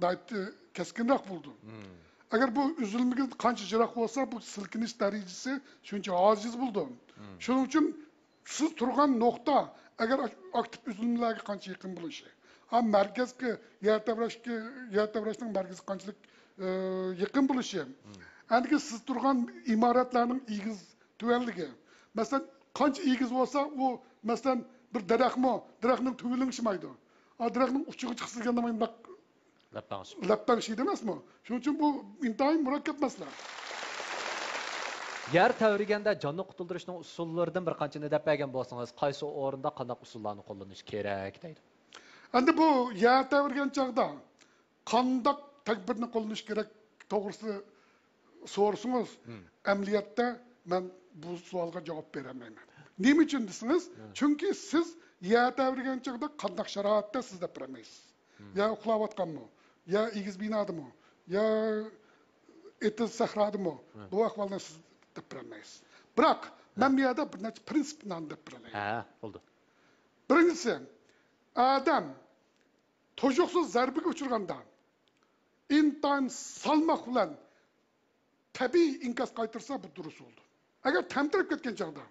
ناھايىتى كەسكىنرەك بولىدۇ. ئەگەر بۇ ئۈزۈلمىگە قانچە يىراق بولسا، بۇ سىلكىنىش دەرىجىسى شۇنچە ئاجىز بولىدۇ. شۇنىڭ ئۈچۈن سىز تۇرغان نۇقتا، ئەگەر ئاكتىپ ئۈزۈلمىلەرگە قانچە يېقىن بولۇشى، ھا، مەركەزگە، يەر تەۋرەشكە، يەر تەۋرەشنىڭ مەركىزىگە قانچىلىك، ئى، يېقىن بولۇشى، ئاندىن كېيىن سىز تۇرغان ئىمارەتلەرنىڭ ئېگىز تۆۋەنلىكى. مەسىلەن، قانچە ئېگىز بولسا، ئۇ، مەسىلەن، بىر دەرەخمۇ، دەرەخنىڭ تۈۋى لىڭشىمايدۇ. ئا، دەرەخنىڭ ئۇچىغا چىقسا دېگەندە مۇنداق لەپپەڭشىيدۇ. لەپپەڭشىيدۇ ئەمەسمۇ؟ شۇنىڭ ئۈچۈن بۇ ئىنتايىن مۇرەككەپ مەسىلە. يەر تەۋرىگەندە جاننى قۇتۇلدۇرۇشنىڭ ئۇسۇللىرىدىن بىر قانچىنى دەپ بەرگەن بولسىڭىز، قايسى ئورۇندا قانداق ئۇسۇللارنى قوللىنىش كېرەك دەيدۇ. ئەمدى بۇ يەر تەۋرىگەن چاغدا قانداق تەدبىرنى قوللىنىش كېرەك توغرىسىدا سورىسىڭىز، ئەمەلىيەتتە مەن بۇ سوئالغا جاۋاب بېرەلمەيمەن. نېمە ئۈچۈن دېسىڭىز، چۈنكى سىز يەر تەۋرىگەن چاغدا قانداق شارائىتتا سىز دەپ بېرەلمەيسىز. يا ئۇخلاۋاتقانمۇ، يا ئېگىز بىنادىمۇ، يا ئېتىز سەھرادىمۇ، بۇ ئەھۋالنى سىز دەپ بېرەلمەيسىز. بىراق، مەن بۇ يەردە بىر نەچچە پرىنسىپنى دەپ بېرەلەي. ھە، بولدى. بىرىنچىسى، ئادەم تۇيۇقسىز زەربىگە ئۇچرىغاندا، ئىنتايىن سالماق بىلەن تەبىئىي ئىنكاس قايتۇرسا، بۇ دۇرۇس بولىدۇ. ئەگەر تەمتىرەپ كەتكەن چاغدا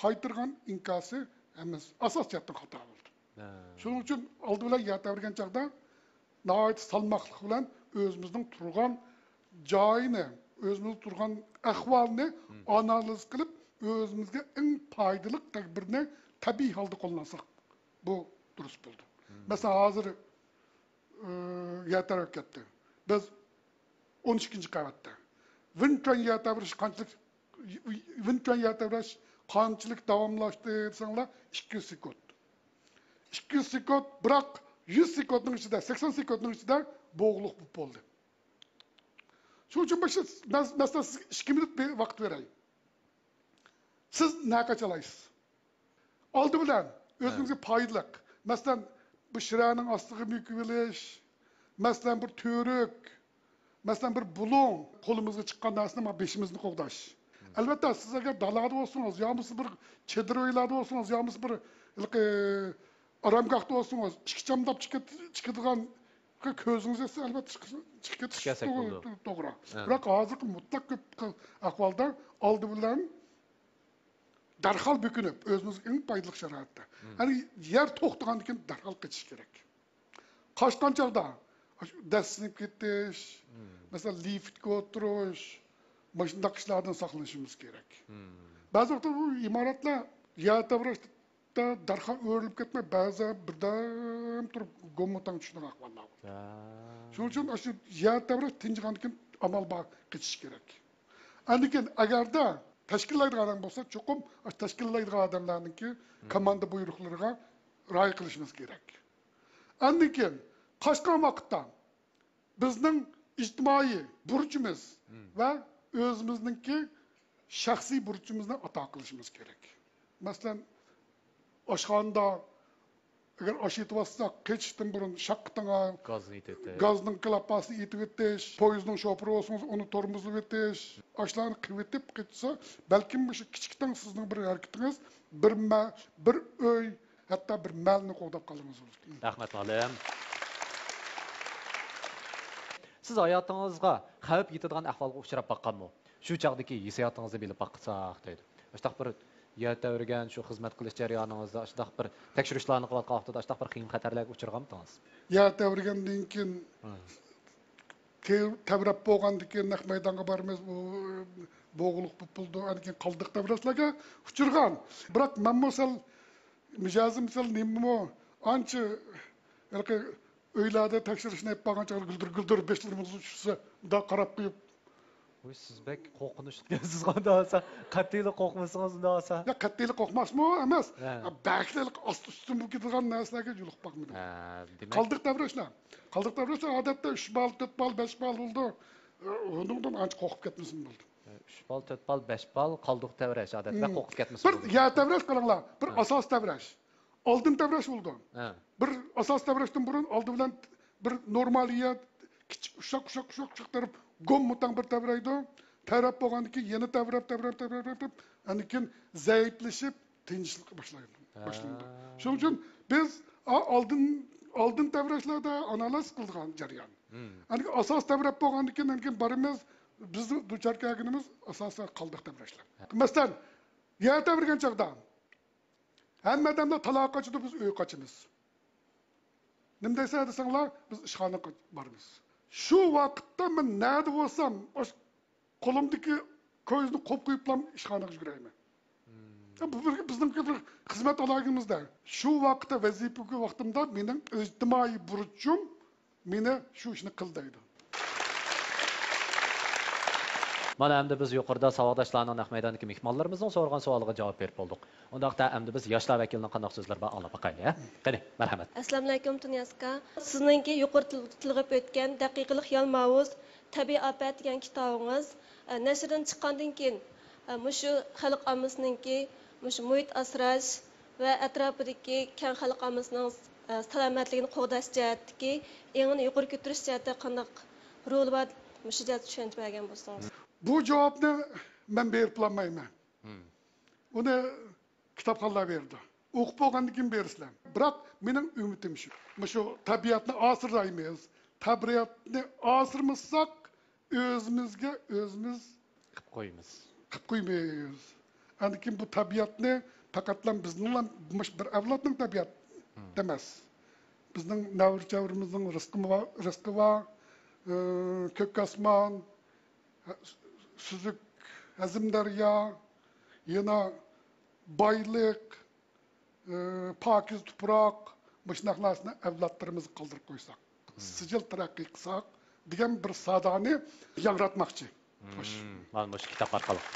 قايتۇرغان ئىنكاسى ھەممىسى ئاساسىي جەھەتتىن خاتا بولىدۇ. ھە. شۇنىڭ ئۈچۈن ئالدى بىلەن يەر تەۋرىگەن چاغدا ناھايىتى سالماقلىق بىلەن ئۆزىمىزنىڭ تۇرغان جايىنى، ئۆزىمىز تۇرغان ئەھۋالنى ئانالىز قىلىپ، ئۆزىمىزگە ئەڭ پايدىلىق تەدبىرنى تەبىئىي ھالدا قوللانساق، بۇ دۇرۇس بولىدۇ. مەسىلەن، ھازىر، ئى، يەر تەۋرەپ كەتتى. بىز ئون ئىككىنچى قەۋەتتە. ۋېنچۈەن يەر تەۋرەش قانچىلىك، ۋېنچۈەن يەر تەۋرەش قانچىلىك داۋاملاشتى دېسەڭلار، ئىككى يۈز سېكۇنت. ئىككى يۈز سېكۇنت، بىراق يۈز سېكۇنتنىڭ ئىچىدە، سەكسەن سېكۇنتنىڭ ئىچىدە بوغۇقلۇق بولۇپ بولدى. شۇنىڭ ئۈچۈن مەس-، مەسىلەن، سىزگە ئىككى مىنۇت بىر ۋاقىت بېرەي. سىز نە قاچالايسىز؟ ئالدى بىلەن ئۆزىڭىزگە پايدىلىق. مەسىلەن، بۇ شىرەنىڭ ئاستىغا مۆكۈۋېلىش، مەسىلەن، بىر تۈۋرۈك، مەسىلەن، بىر بۇلۇڭ، قولىمىزغا چىققان نەرسىنى مانا بېشىمىزنى قوغداش. ئەلۋەتتە، سىز ئەگەر دالادا بولسىڭىز، يا بولمىسا بىر چېدىر ئۆيلەردە بولسىڭىز، يا بولمىسا بىر ھېلىقى ئارامگاھتا بولسىڭىز، ئىچكى چامداپ چىقىدىغان كۆزىڭىز يەتسە، ئەلۋەتتە، چىقىپ كېتىش توغرا. بىراق ھازىرقى مۇتلەق كۆپ ئەھۋالدا ئالدى بىلەن دەرھال بېكىنىپ، ئۆزىمىزگە ئەڭ پايدىلىق شارائىتتا. يەنى يەر توختىغاندىن كېيىن دەرھال قېچىش كېرەك. قاچقان چاغدا دەسسىنىپ كېتىش، مەسىلەن، لىفتكە ئولتۇرۇش، مۇشۇنداق ئىشلاردىن ساقلىنىشىمىز كېرەك. بەزى ۋاقىتتا بۇ ئىمارەتلەر يەر تەۋرەشتە دەرھال ئۆرۈلۈپ كەتمەي، بەزىدە بىردەم تۇرۇپ گوممىتاڭ چۈشىدىغان ئەھۋاللار بولىدۇ. شۇنىڭ ئۈچۈن ئاشۇ يەر تەۋرەش تىنچىغاندىن كېيىن ئامال بار قېچىش كېرەك. ئاندىن كېيىن ئەگەردە تەشكىللەيدىغان ئادەم بولسا، چوقۇم ئاشۇ تەشكىللەيدىغان ئادەملەرنىڭكى كوماندا بۇيرۇقلىرىغا رىئايە قىلىشىمىز كېرەك. ئاندىن كېيىن قاچقان ۋاقىتتا بىزنىڭ ئىجتىمائىي بۇرچىمىز ۋە ئۆزىمىزنىڭكى شەخسىي بۇرچىمىزنى ئادا قىلىشىمىز كېرەك. مەسىلەن، ئاشخانىدا ئەگەر ئاش ئېتىۋاتساق، قېچىشتىن بۇرۇن شاققىتىڭا گازنى ئېتىۋېتىش، گازنىڭ كلاپاسىنى ئېتىۋېتىش، پويىزنىڭ شوپۇرى بولسىڭىز، ئۇنى تورمۇزلىۋېتىش، ئاشۇلارنى قىلىۋېتىپ قېچىشسا، بەلكىم مۇشۇ كىچىكتىڭ سىزنىڭ بىر ھەرىكىتىڭىز بىر مە-، بىر ئۆي، ھەتتا بىر مەلنى قوغداپ قالغىنىڭىز بولىدۇ. رەھمەت، مۇئەللىم. سىز ھاياتىڭىزغا خەۋپ يېتىدىغان ئەھۋالغا ئۇچراپ باققانمۇ؟ شۇ چاغدىكى ھېسسىياتىڭىزنى بىلىپ باقساق دەيدۇ. ئاشۇنداق بىر يەر تەۋرىگەن، شۇ خىزمەت قىلىش جەريانىڭىزدا ئاشۇنداق بىر تەكشۈرۈشلەرنى قىلىۋاتقان ۋاقتىدا ئاشۇنداق بىر قىيىن خەتەرلەرگە ئۇچرىغانمىدىڭىز؟ يەر تەۋرىگەندىن كېيىن تەۋرەپ بولغاندىن كېيىن نەق مەيدانغا بارىمىز، بۇ بوغۇقلۇق بولۇپ بولىدۇ، ئاندىن كېيىن قالدۇق تەۋرەشلەرگە ئۇچرىغان. بىراق مەنمۇ سەل مىجەزىم سەل نېمىمۇ ئانچە ھېلىقى ئۆيلەردە تەكشۈرۈشنى ئېلىپ بارغان چاغدا گۈلدۈر گۈلدۈر بېشلىرىمىزغا چۈشسە، مۇنداق قاراپ قويۇپ. ۋۇي، سىز بەك قورقۇنچلۇق ئىكەنسىز، قانداق قاتتىيلا قورقمىسىڭىز، ئۇنداق بولسا. يا، قاتتىيلا قورقماسمۇ ئەمەس. ھە. بەكلا ئاستى ئۈستى بولۇپ كېتىدىغان نەرسىلەرگە يولۇقۇپ باقمىدىم. ھە، دېمەك. قالدۇق تەۋرەشلەر. قالدۇق تەۋرەشلەر ئادەتتە ئۈچ بال، تۆت بال، بەش بال بولىدۇ. ئۇنىڭدىن ئانچە قورقۇپ كەتمىسىمۇ بولىدۇ. ئۈچ بال، تۆت بال، بەش بال قالدۇق تەۋرەش ئادەتتە قورقۇپ كەتمىسىمۇ بولىدۇ. بىر يەر تەۋرەش قاراڭلار، بىر ئاساس تەۋرەش. ئالدىن تەۋرەش بولىدۇ. ھە. بىر ئاساس تەۋرەشتىن بۇرۇن ئالدى بىلەن بىر نورمال يەر، كىچىك ئۇششاق، ئۇششاق، ئۇششاق، ئۇششاق تەرەپ گوممىتاڭ بىر تەۋرەيدۇ. تەۋرەپ بولغاندىن كېيىن يەنە تەۋرەپ، تەۋرەپ، تەۋرەپ، تەۋرەپ، ئاندىن كېيىن زەئىپلىشىپ، تىنچلىق باشلايدۇ، ھە. باشلىنىدۇ. شۇنىڭ ئۈچۈن بىز ئا-، ئالدىن، ئالدىن تەۋرەشلەردە ئانالىز قىلىدىغان جەريان. ئاندىن كېيىن ئاساس تەۋرەپ بولغاندىن كېيىن، ئاندىن كېيىن بارىمىز، بىزنىڭ دۇچار كەلگىنىمىز ئاساسەن قالدۇق تەۋرەشلەر. ھە. مەسىلەن، يەر تەۋرىگەن چاغدا ھەممە ئادەملەر تالاغا قاچىدۇ، بىز ئۆيگە قاچىمىز. نېمە دەيسەن دېسەڭلار، بىز ئىشخانىغا بارىمىز. شۇ ۋاقىتتا مەن نەدە بولسام، ئاشۇ قولۇمدىكى كويزىنى قويۇپ قويۇپلا ئىشخانىغا يۈگۈرەيمەن. بۇ بىر، بىزنىڭكى بىر خىزمەت ئالاھىدىلىكىمىزدە. شۇ ۋاقىتتا ۋەزىپىگە ۋاقتىمدا مېنىڭ ئىجتىمائىي بۇرچۇم مېنى شۇ ئىشنى قىل دەيدۇ. مانا ئەمدى بىز يۇقىرىدا ساۋاقداشلارنىڭ، نەق مەيداندىكى مېھمانلىرىمىزنىڭ سورىغان سوئالىغا جاۋاب بېرىپ بولدۇق. ئۇنداقتا ئەمدى بىز ياشلار ۋەكىلىنىڭ قانداق سۆزلىرى بار ئاڭلاپ باقايلى، ھە؟ قېنى، مەرھەمەت. ئەسسالامۇئەلەيكۇم، تۇنىياز ئاكا. سىزنىڭكى يۇقىرىدا تىل-، تىلغا ئۆتكەن دەقىقىلىق يالماۋۇز، تەبىئىي ئاپەت دېگەن كىتابىڭىز، ئە، نەشردىن چىققاندىن كېيىن، ئە، مۇشۇ خەلق ئاممىسىنىڭكى مۇشۇ مۇھىت ئاسراش ۋە ئەتراپىدىكى كەڭ خەلق ئاممىسىنىڭ، ئە، سالامەتلىكىنى قوغداش جەھەتتىكى ئېڭىنى يۇقىرى كۆتۈرۈش جەھەتتە قانداق رولى بار، مۇشۇ جەھەتتە چۈشەنچە بەرگەن بولسىڭىز. بۇ جاۋابنى مەن بېرىپ بولالمايمەن. ئۇنى كىتابخانلار بېرىدۇ. ئوقۇپ بولغاندىن كېيىن بېرىسىلەر. بىراق مېنىڭ ئۈمىدىم شۇ. مۇشۇ تەبىئەتنى ئاسرايمىز. تەبىئەتنى ئاسرىمىساق، ئۆزىمىزگە ئۆزىمىز قىپ قويىمىز. قىپ قويىمىز. ئاندىن كېيىن بۇ تەبىئەتنى پەقەتلا بىزنىڭلا، مۇشۇ بىر ئەۋلادنىڭ تەبىئەت ئەمەس. بىزنىڭ نەۋرە-چەۋرىمىزنىڭ رىزقىمۇ بار، رىزقى بار. ئى، كۆك ئاسمان، سۈزۈك ھەزىم دەريا، يەنە بايلىق، ئى، پاكىز تۇپراق، مۇشۇنداق نەرسىنى ئەۋلادلىرىمىزغا قالدۇرۇپ قويساق، سىجىل تەرەققىي قىلساق دېگەن بىر سادانى ياڭراتماقچى. خوش. مم، مانا مۇشۇ كىتاب ئارقىلىق.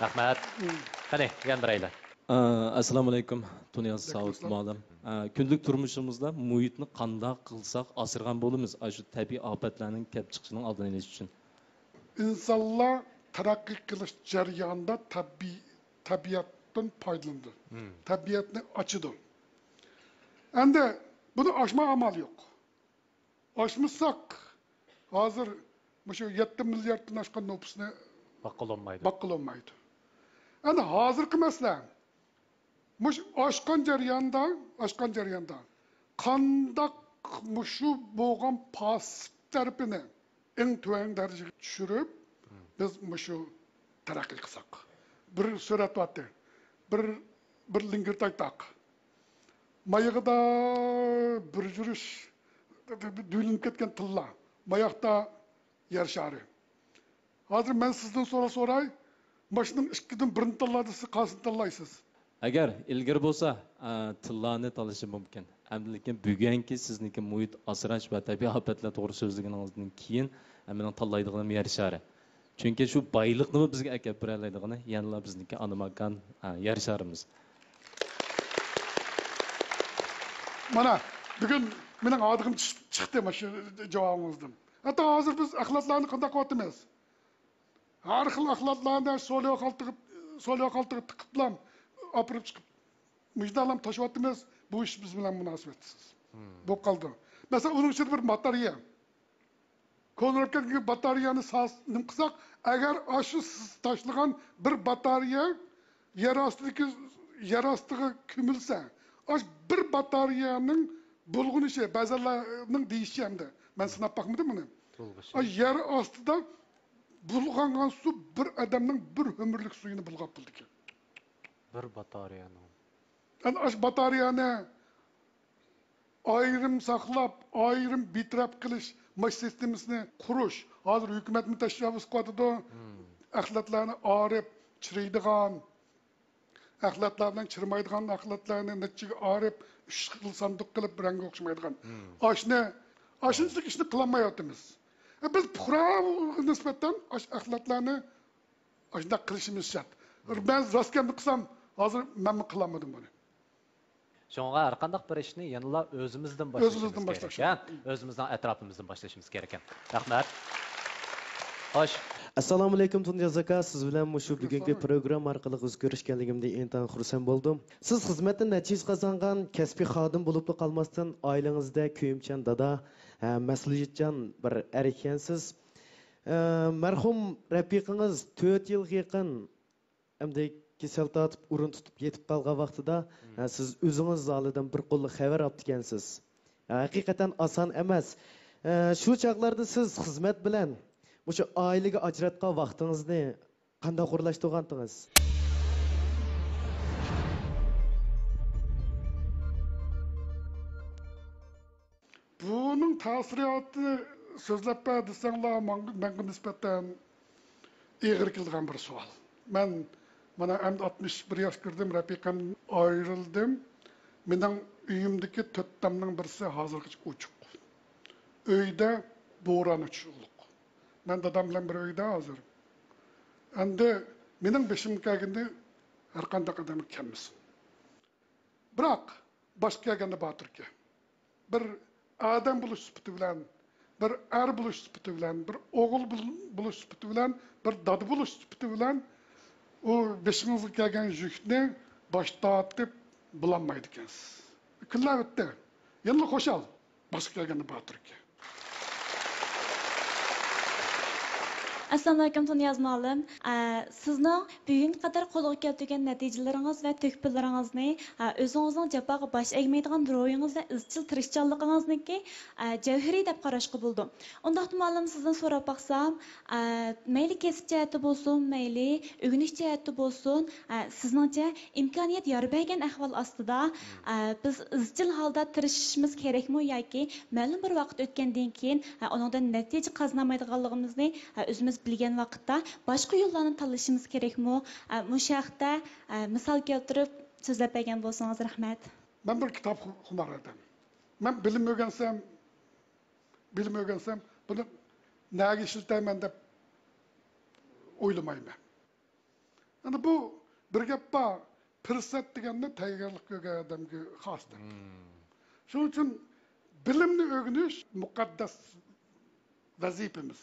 رەھمەت. مم. قېنى، يەنە بىرەيلەن. ئە، ئەسسالامۇئەلەيكۇم، تۇنىياز ساۋۇت مۇئەللىم. ئە، كۈندىلىك تۇرمۇشىمىزدا مۇھىتنى قانداق قىلساق ئاسرىغان بولىمىز؟ ئاشۇ تەبىئىي ئاپەتلەرنىڭ كەپ چىقىشىنىڭ ئالدىنى ئېلىش ئۈچۈن. ئىنسانلار تەرەققىي قىلىش جەريانىدا تەبىئىي، تەبىئەتتىن پايدىلىنىدۇ. مم. تەبىئەتنى ئاچىدۇ. ئەمدى بۇنى ئاچماي ئامال يوق. ئاچمىساق، ھازىر مۇشۇ يەتتە مىلياردتىن ئاشقان نوپۇسنى باققىلى بولمايدۇ. باققىلى بولمايدۇ. ئەنە ھازىرقى مەسىلە، مۇشۇ ئاشقان جەرياندا، ئاشقان جەرياندا قانداق مۇشۇ بولغان پاسىپ تەرىپىنى ئەڭ تۆۋەن دەرىجىگە چۈشۈرۈپ، بىز مۇشۇ تەرەققىي قىلساق. بىر سۈرەت بارتى. بىر، بىر لىڭگىرتاي تاغ. مايىغىدا بىر يۈرۈش دۈۋلىنىپ كەتكەن تىللا. ماياقتا يەر شارى. ھازىر مەن سىزدىن سوئال سوراي، ماشىنىنىڭ ئىككىدىن بىرنى تاللا دېسە، قايسىنى تاللايسىز؟ ئەگەر ئىلگىرى بولسا، ئە، تىللانى تاللىشى مۇمكىن. ئەمدى لېكىن بۈگۈنكى سىزنىڭكى مۇھىت ئاسراش ۋە تەبىئىي ئاپەتلەر توغرا سۆزلىگىنىڭىزدىن كېيىن، ئە، مېنىڭ تاللايدىغىنىم يەر شارى. چۈنكى شۇ بايلىقنىمۇ بىزگە ئەكەپ بېرەلەيدىغىنى يەنىلا بىزنىڭكى ئانا ماكان، ئە، يەر شارىمىز. مانا، بۈگۈن مېنىڭ ھادىغىم چىق-، چىقتى مانا شۇ جاۋابىڭىزدىن. ھەتتا ھازىر بىز ئەخلەتلەرنى قانداق قىلىۋاتىمىز؟ ھەر خىل ئەخلەتلەرنى سوليا خالتىغا، سوليا خالتىغا تىقىپلا ئاپىرىپ چىقىپ، مۇشۇنداقلا تاشلاۋاتىمىز. بۇ ئىش بىز بىلەن مۇناسىۋەتسىز. بولۇپ قالدى. مەسىلەن، ئۇنىڭ ئىچىدە بىر باتارېيە. كونىراپ كەتكەن باتارېيەنى ساز-، نېمە قىلساق، ئەگەر ئاشۇ سىز تاشلىغان بىر باتارېيە يەر ئاستىدىكى، يەر ئاستىغا كۆمۈلسە، ئاشۇ بىر باتارېيەنىڭ بۇلغىنىشى، بەزىلەرنىڭ دېيىشىچە ئەمدى، مەن سىناپ باقمىدىم بۇنى. بۇلغىشى. ئاشۇ يەر ئاستىدا بۇلغانغان سۇ بىر ئادەمنىڭ بىر ئۆمۈرلۈك سۈيىنى بۇلغاپ بولىدىكەن. بىر باتارېيەنىڭ. يەنى ئاشۇ باتارېيەنى ئايرىم ساقلاپ، ئايرىم بىتەرەپ قىلىش مۇشۇ سىستېمىسىنى قۇرۇش. ھازىر ھۆكۈمەتمۇ تەشەببۇس قىلىۋاتىدۇ. ئەخلەتلەرنى ئارىپ، چىرىيدىغان، ئەخلەتلەر بىلەن چىرىمايدىغان ئەخلەتلەرنى نەچچىگە ئارىپ، ئۈچ خىل ساندۇق قىلىپ، رەڭگى ئوخشىمايدىغان. ئاشنى، ئاشۇنچىلىك ئىشنى قىلالمايۋاتىمىز. ئە، بىز پۇقراغا نىسبەتەن ئاش-، ئەخلەتلەرنى ئاشۇنداق قىلىشىمىز شەرت. مەن راست گەپنى قىلسام، ھازىر مەنمۇ قىلالمىدىم بۇنى. شۇڭا ھەر قانداق بىر ئىشنى يەنىلا ئۆزىمىزدىن باشلىشىمىز ئۆزىمىزدىن كېرەك، باشلاش. ھە؟ ئۆزىمىزنىڭ ئەتراپىمىزدىن باشلىشىمىز كېرەككەن. رەھمەت. خوش. ئەسسالامۇئەلەيكۇم، تۇنجاز ئاكا. سىز بىلەن مۇشۇ بۈگۈنكى ئەسسالام. پروگرامما ئارقىلىق ئۆزگىرىشكەنلىكىمدىن ئىنتايىن خۇرسەن بولدۇم. سىز خىزمەتتە نەتىجە قازانغان كەسپىي خادىم بولۇپلا قالماستىن، ئائىلىڭىزدە كۆيۈمچان دادا، ھە، مەسئۇلىيەتچان بىر ئەر ئىكەنسىز. ئە، مەرھۇم رەپىقىڭىز تۆت يىلغا يېقىن ئەمدى كېسەل تارتىپ، ئورۇن تۇتۇپ يېتىپ قالغان ۋاقتىدا، ئە، سىز ئۆزىڭىز زالىدىن بىر قوللۇق خەۋەر ئاپتىكەنسىز. ئە، ھەقىقەتەن ئاسان ئەمەس. ئە، شۇ چاغلاردا سىز خىزمەت بىلەن مۇشۇ ئائىلىگە ئاجراتقان ۋاقتىڭىزنى قانداق ئورۇنلاشتۇرغانتىڭىز؟ بۇنىڭ تەسىراتى سۆزلەپ بەر دېسەڭلار، ماڭ-، ماڭا نىسبەتەن ئېغىر كېلىدىغان بىر سوئال. مەن مانا ئەمدى ئاتمىش بىر ياشقا كىردىم، رەپىقەمدىن ئايرىلدىم. مېنىڭ ئۆيۈمدىكى تۆت تامنىڭ بىرسى ھازىرغىچە ئوچۇق. ئۆيدە بوران ئۇچۇشلۇق. مەن دادام بىلەن بىر ئۆيدە ھازىر. ئەمدى مېنىڭ بېشىمغا كەلگىنى ھەرقانداق ئادەمگە كەلمىسۇن. بىراق، باشقا كەلگەندە باتۇر ئىكەن. بىر ئادەم بولۇش سۈپىتى بىلەن، بىر ئەر بولۇش سۈپىتى بىلەن، بىر ئوغۇل بول-، بولۇش سۈپىتى بىلەن، بىر دادا بولۇش سۈپىتى بىلەن ئۇ بېشىڭىزغا كەلگەن يۈكنى باش تارتىپ بولالمايدىكەنسىز. كۈنلەر ئۆتتى. يەنىلا خۇشال. باشقا كەلگەندە باتۇر ئىكەن. ئەسسالامۇئەلەيكۇم، تۇنىياز مۇئەللىم. ئە، سىزنىڭ بۈگۈنگە قەدەر قولغا كەلتۈرگەن نەتىجىلىرىڭىز ۋە تۆھپىلىرىڭىزنى، ئە، ئۆزىڭىزنىڭ جاپاغا باش ئەگمەيدىغان روھىڭىز ۋە ئىزچىل تىرىشچانلىقىڭىزنىڭكى، ئە، جەۋھىرى دەپ قاراشقا بولىدۇ. ئۇنداقتا مۇئەللىم، سىزدىن سوراپ باقسام، ئە، مەيلى كەسىپ جەھەتتە بولسۇن، مەيلى ئۆگىنىش جەھەتتە بولسۇن، ئە، سىزنىڭچە ئىمكانىيەت يار بەرگەن ئەھۋال ئاستىدا، ئە، بىز ئىزچىل ھالدا تىرىشىشىمىز كېرەكمۇ ياكى مەلۇم بىر ۋاقىت ئۆتكەندىن كېيىن، ئە، ئۇنىڭدىن نەتىجە قازىنالمايدىغانلىقىمىزنى، ئە، ئۆزىمىز بىلگەن ۋاقىتتا باشقا يوللارنى تاللىشىمىز كېرەكمۇ؟ ئە، مۇشۇ ھەقتە، ئە، مىسال كەلتۈرۈپ سۆزلەپ بەرگەن بولسىڭىز رەھمەت. مەن بىر كىتاب خۇ-، خۇمار ئادەم. مەن بىلىم ئۆگەنسەم، بىلىم ئۆگەنسەم، بۇنى نەگە ئىشلىتەرمەن دەپ ئويلىمايمەن. ئەنە بۇ بىر گەپ بار، پۇرسەت دېگەننى تەييارلىق كۆرگەن ئادەمگە خاس دەپ. شۇنىڭ ئۈچۈن بىلىمنى ئۆگىنىش مۇقەددەس ۋەزىپىمىز.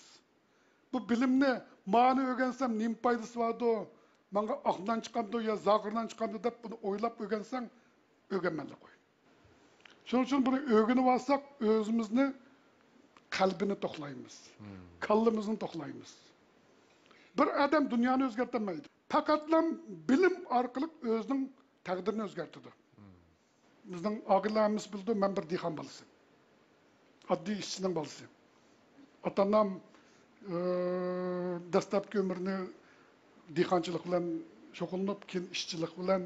بۇ بىلىمنى، مانى ئۆگەنسەم نېمە پايدىسى باردۇ، ماڭا ئاق نان چىقامدۇ يا زاغۇر نان چىقامدۇ دەپ بۇنى ئويلاپ ئۆگەنسەڭ، ئۆگەنمەيلا قوي. شۇنىڭ ئۈچۈن بۇنى ئۆگىنىۋالساق، ئۆزىمىزنى، قەلبىنى توقلايمىز. كاللىمىزنى توقلايمىز. بىر ئادەم دۇنيانى ئۆزگەرتەلمەيدۇ. پەقەتلا بىلىم ئارقىلىق ئۆزىنىڭ تەقدىرىنى ئۆزگەرتىدۇ. بىزنىڭ ئاغىنىلەر ھەممىسى بىلىدۇ، مەن بىر دېھقان بالىسى. ئاددىي ئىشچىنىڭ بالىسى. ئاتا-ئانام، ئى، دەسلەپكى ئۆمرىنى دېھقانچىلىق بىلەن شۇغۇللىنىپ، كېيىن ئىشچىلىق بىلەن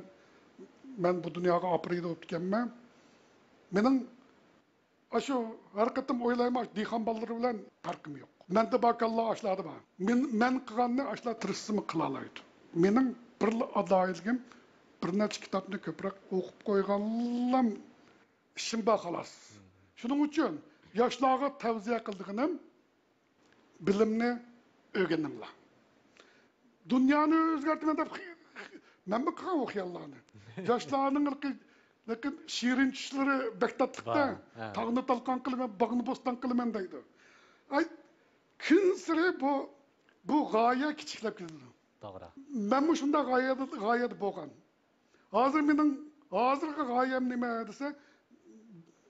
مەن بۇ دۇنياغا ئاپىرىدە بوپتىكەنمەن. مېنىڭ ئاشۇ ھەر قېتىم ئويلايمەن، ئاشۇ دېھقان بالىلىرى بىلەن پەرقىم يوق. مەندە بار كاللا ئاشۇلاردا بار. مەن، مەن قىلغاننى ئاشۇلار تىرىشسىمۇ قىلالايدۇ. مېنىڭ بىرلا ئالاھىدىلىكىم، بىر نەچچە كىتابنى كۆپرەك ئوقۇپ قويغانلام ئىشىم بار خالاس. شۇنىڭ ئۈچۈن ياشلارغا تەۋسىيە قىلىدىغىنىم، بىلىمنى ئۆگىنىڭلار. دۇنيانى ئۆزگەرتىمەن دەپ، مەنمۇ قىلغان ئۇ خىياللارنى. ياشلارنىڭ لېكىن، لېكىن شېرىن چۈشلىرى بەك تاتلىقتا. تاغنى تالقان قىلىمەن، باغنى بوستان قىلىمەن دەيدۇ. ئاي، كۈنسېرى بۇ، بۇ غايە كىچىكلەپ كېتىدۇ. توغرا. مەنمۇ شۇنداق غايەدە، غايەدە بولغان. ھازىر مېنىڭ ھازىرقى غايەم نېمە دېسە،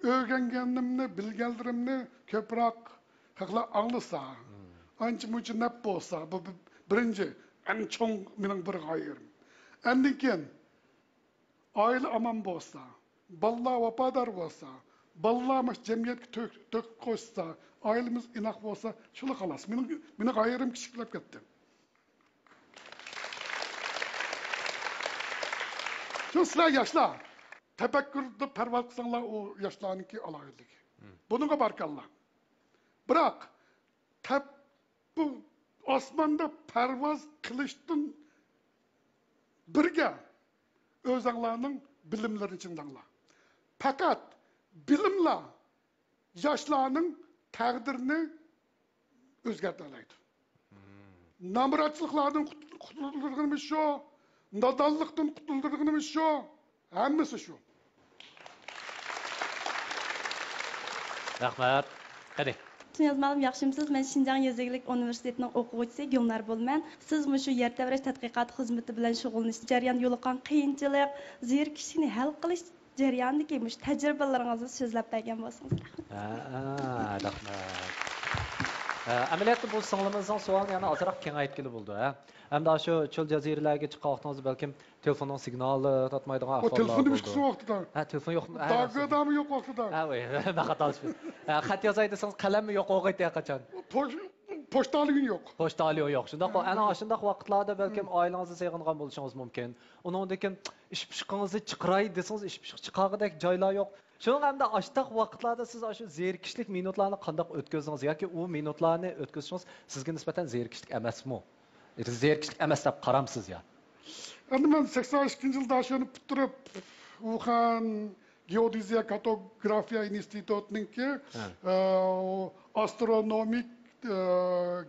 ئۆگەنگىنىمنى، بىلگەنلىرىمنى كۆپرەك خەقلەر ئاڭلىسا، ئانچە-مۇنچە نەپ بولسا، بۇ بىر-، بىرىنچى، ئەڭ چوڭ مېنىڭ بىر غايەم. ئاندىن كېيىن، ئائىلە ئامان بولسا، بالىلار ۋاپادار بولسا، بالىلار مۇشۇ جەمئىيەتكە تۆھ-، تۆھپە قوشسا، ئائىلىمىز ئىناق بولسا، شۇلا خالاس. مېنىڭ، مېنىڭ غايەم كىچىكلەپ كەتتى. شۇ سىلەر ياشلار، تەپەككۇردا پەرۋاز قىلساڭلار، ئۇ ياشلارنىڭكى ئالاھىدىلىكى. بۇنىڭغا باركاللا. بىراق، تەپ-، بۇ ئاسماندا پەرۋاز قىلىشتىن بىرگە ئۆزەڭلارنىڭ بىلىملىرىنى چىڭداڭلار. پەقەت بىلىملا ياشلارنىڭ تەقدىرىنى ئۆزگەرتەلەيدۇ. نامراتچىلىقلاردىن قۇت-، قۇتۇلدۇرغىنىمىز شۇ، نادانلىقتىن قۇتۇلدۇرغىنىمىز شۇ، ھەممىسى شۇ. رەھمەت. قېنى. تۇنىياز مۇئەللىم، ياخشىمۇسىز؟ مەن شىنجاڭ يېزا ئىگىلىك ئۇنىۋېرسىتېتىنىڭ ئوقۇغۇچىسى گۈلنار بولىمەن. سىز مۇشۇ يەر تەۋرەش تەتقىقات خىزمىتى بىلەن شۇغۇللىنىش جەريانىدا يولۇققان قىيىنچىلىق، زېرىكىشنى ھەل قىلىش جەريانىدىكى مۇشۇ تەجرىبىلىرىڭىزنى سۆزلەپ بەرگەن بولسىڭىز رەھمەت. ھە، رەھمەت. ھە، ئەمەلىيەتتە بۇ سىڭلىمىزنىڭ سوئالىنى يەنە ئازراق كېڭەيتكىلى بولىدۇ، ھە. ئەمدى ئاشۇ چۆل جەزىرىلەرگە چىققان ۋاقتىڭىزدا بەلكىم تېلېفوننىڭ سىگنالى تارتمايدىغان ئەھۋاللار بولىدۇ. تېلېفوننىمۇ يوق ۋاقتىدا. ھە، تېلېفون يوق. داگادامۇ يوق ۋاقتىدا. ھە، ۋاي، مەن خاتا. ھە، خەت يازاي دېسىڭىز قەلەممۇ يوق بولغىيتتى ھەر قاچان. پوچ-، پوچتاليون يوق. پوچتاليون يوق. شۇنداققۇ، ئەنە ئاشۇنداق ۋاقىتلاردا بەلكىم ئائىلىڭىزنى سېغىنغان بولۇشىڭىز مۇمكىن. ئۇنىڭدىن كېيىن ئىش پىشقىڭىزنى چىقىراي دېسىڭىز، ئىش پىشقى چىقارغۇدەك جايلار يوق. شۇنىڭغا ئەمدى ئاشتاق ۋاقىتلاردا سىز ئاشۇ زېرىكىشلىك مىنۇتلارنى قانداق ئۆتكۈزدىڭىز ياكى ئۇ مىنۇتلارنى ئۆتكۈزۈشىڭىز سىزگە نىسبەتەن زېرىكىشلىك ئەمەسمۇ؟ زېرىكىشلىك ئەمەس دەپ قارامسىز يا؟ ئەمدى مەن سەكسەن ئىككىنچى يىلدا شۇنى پۈتتۈرۈپ، ۋۇخەن گېئودېزىيە كارتوگرافىيە ئىنستىتۇتىنىڭكى ئاسترونومىك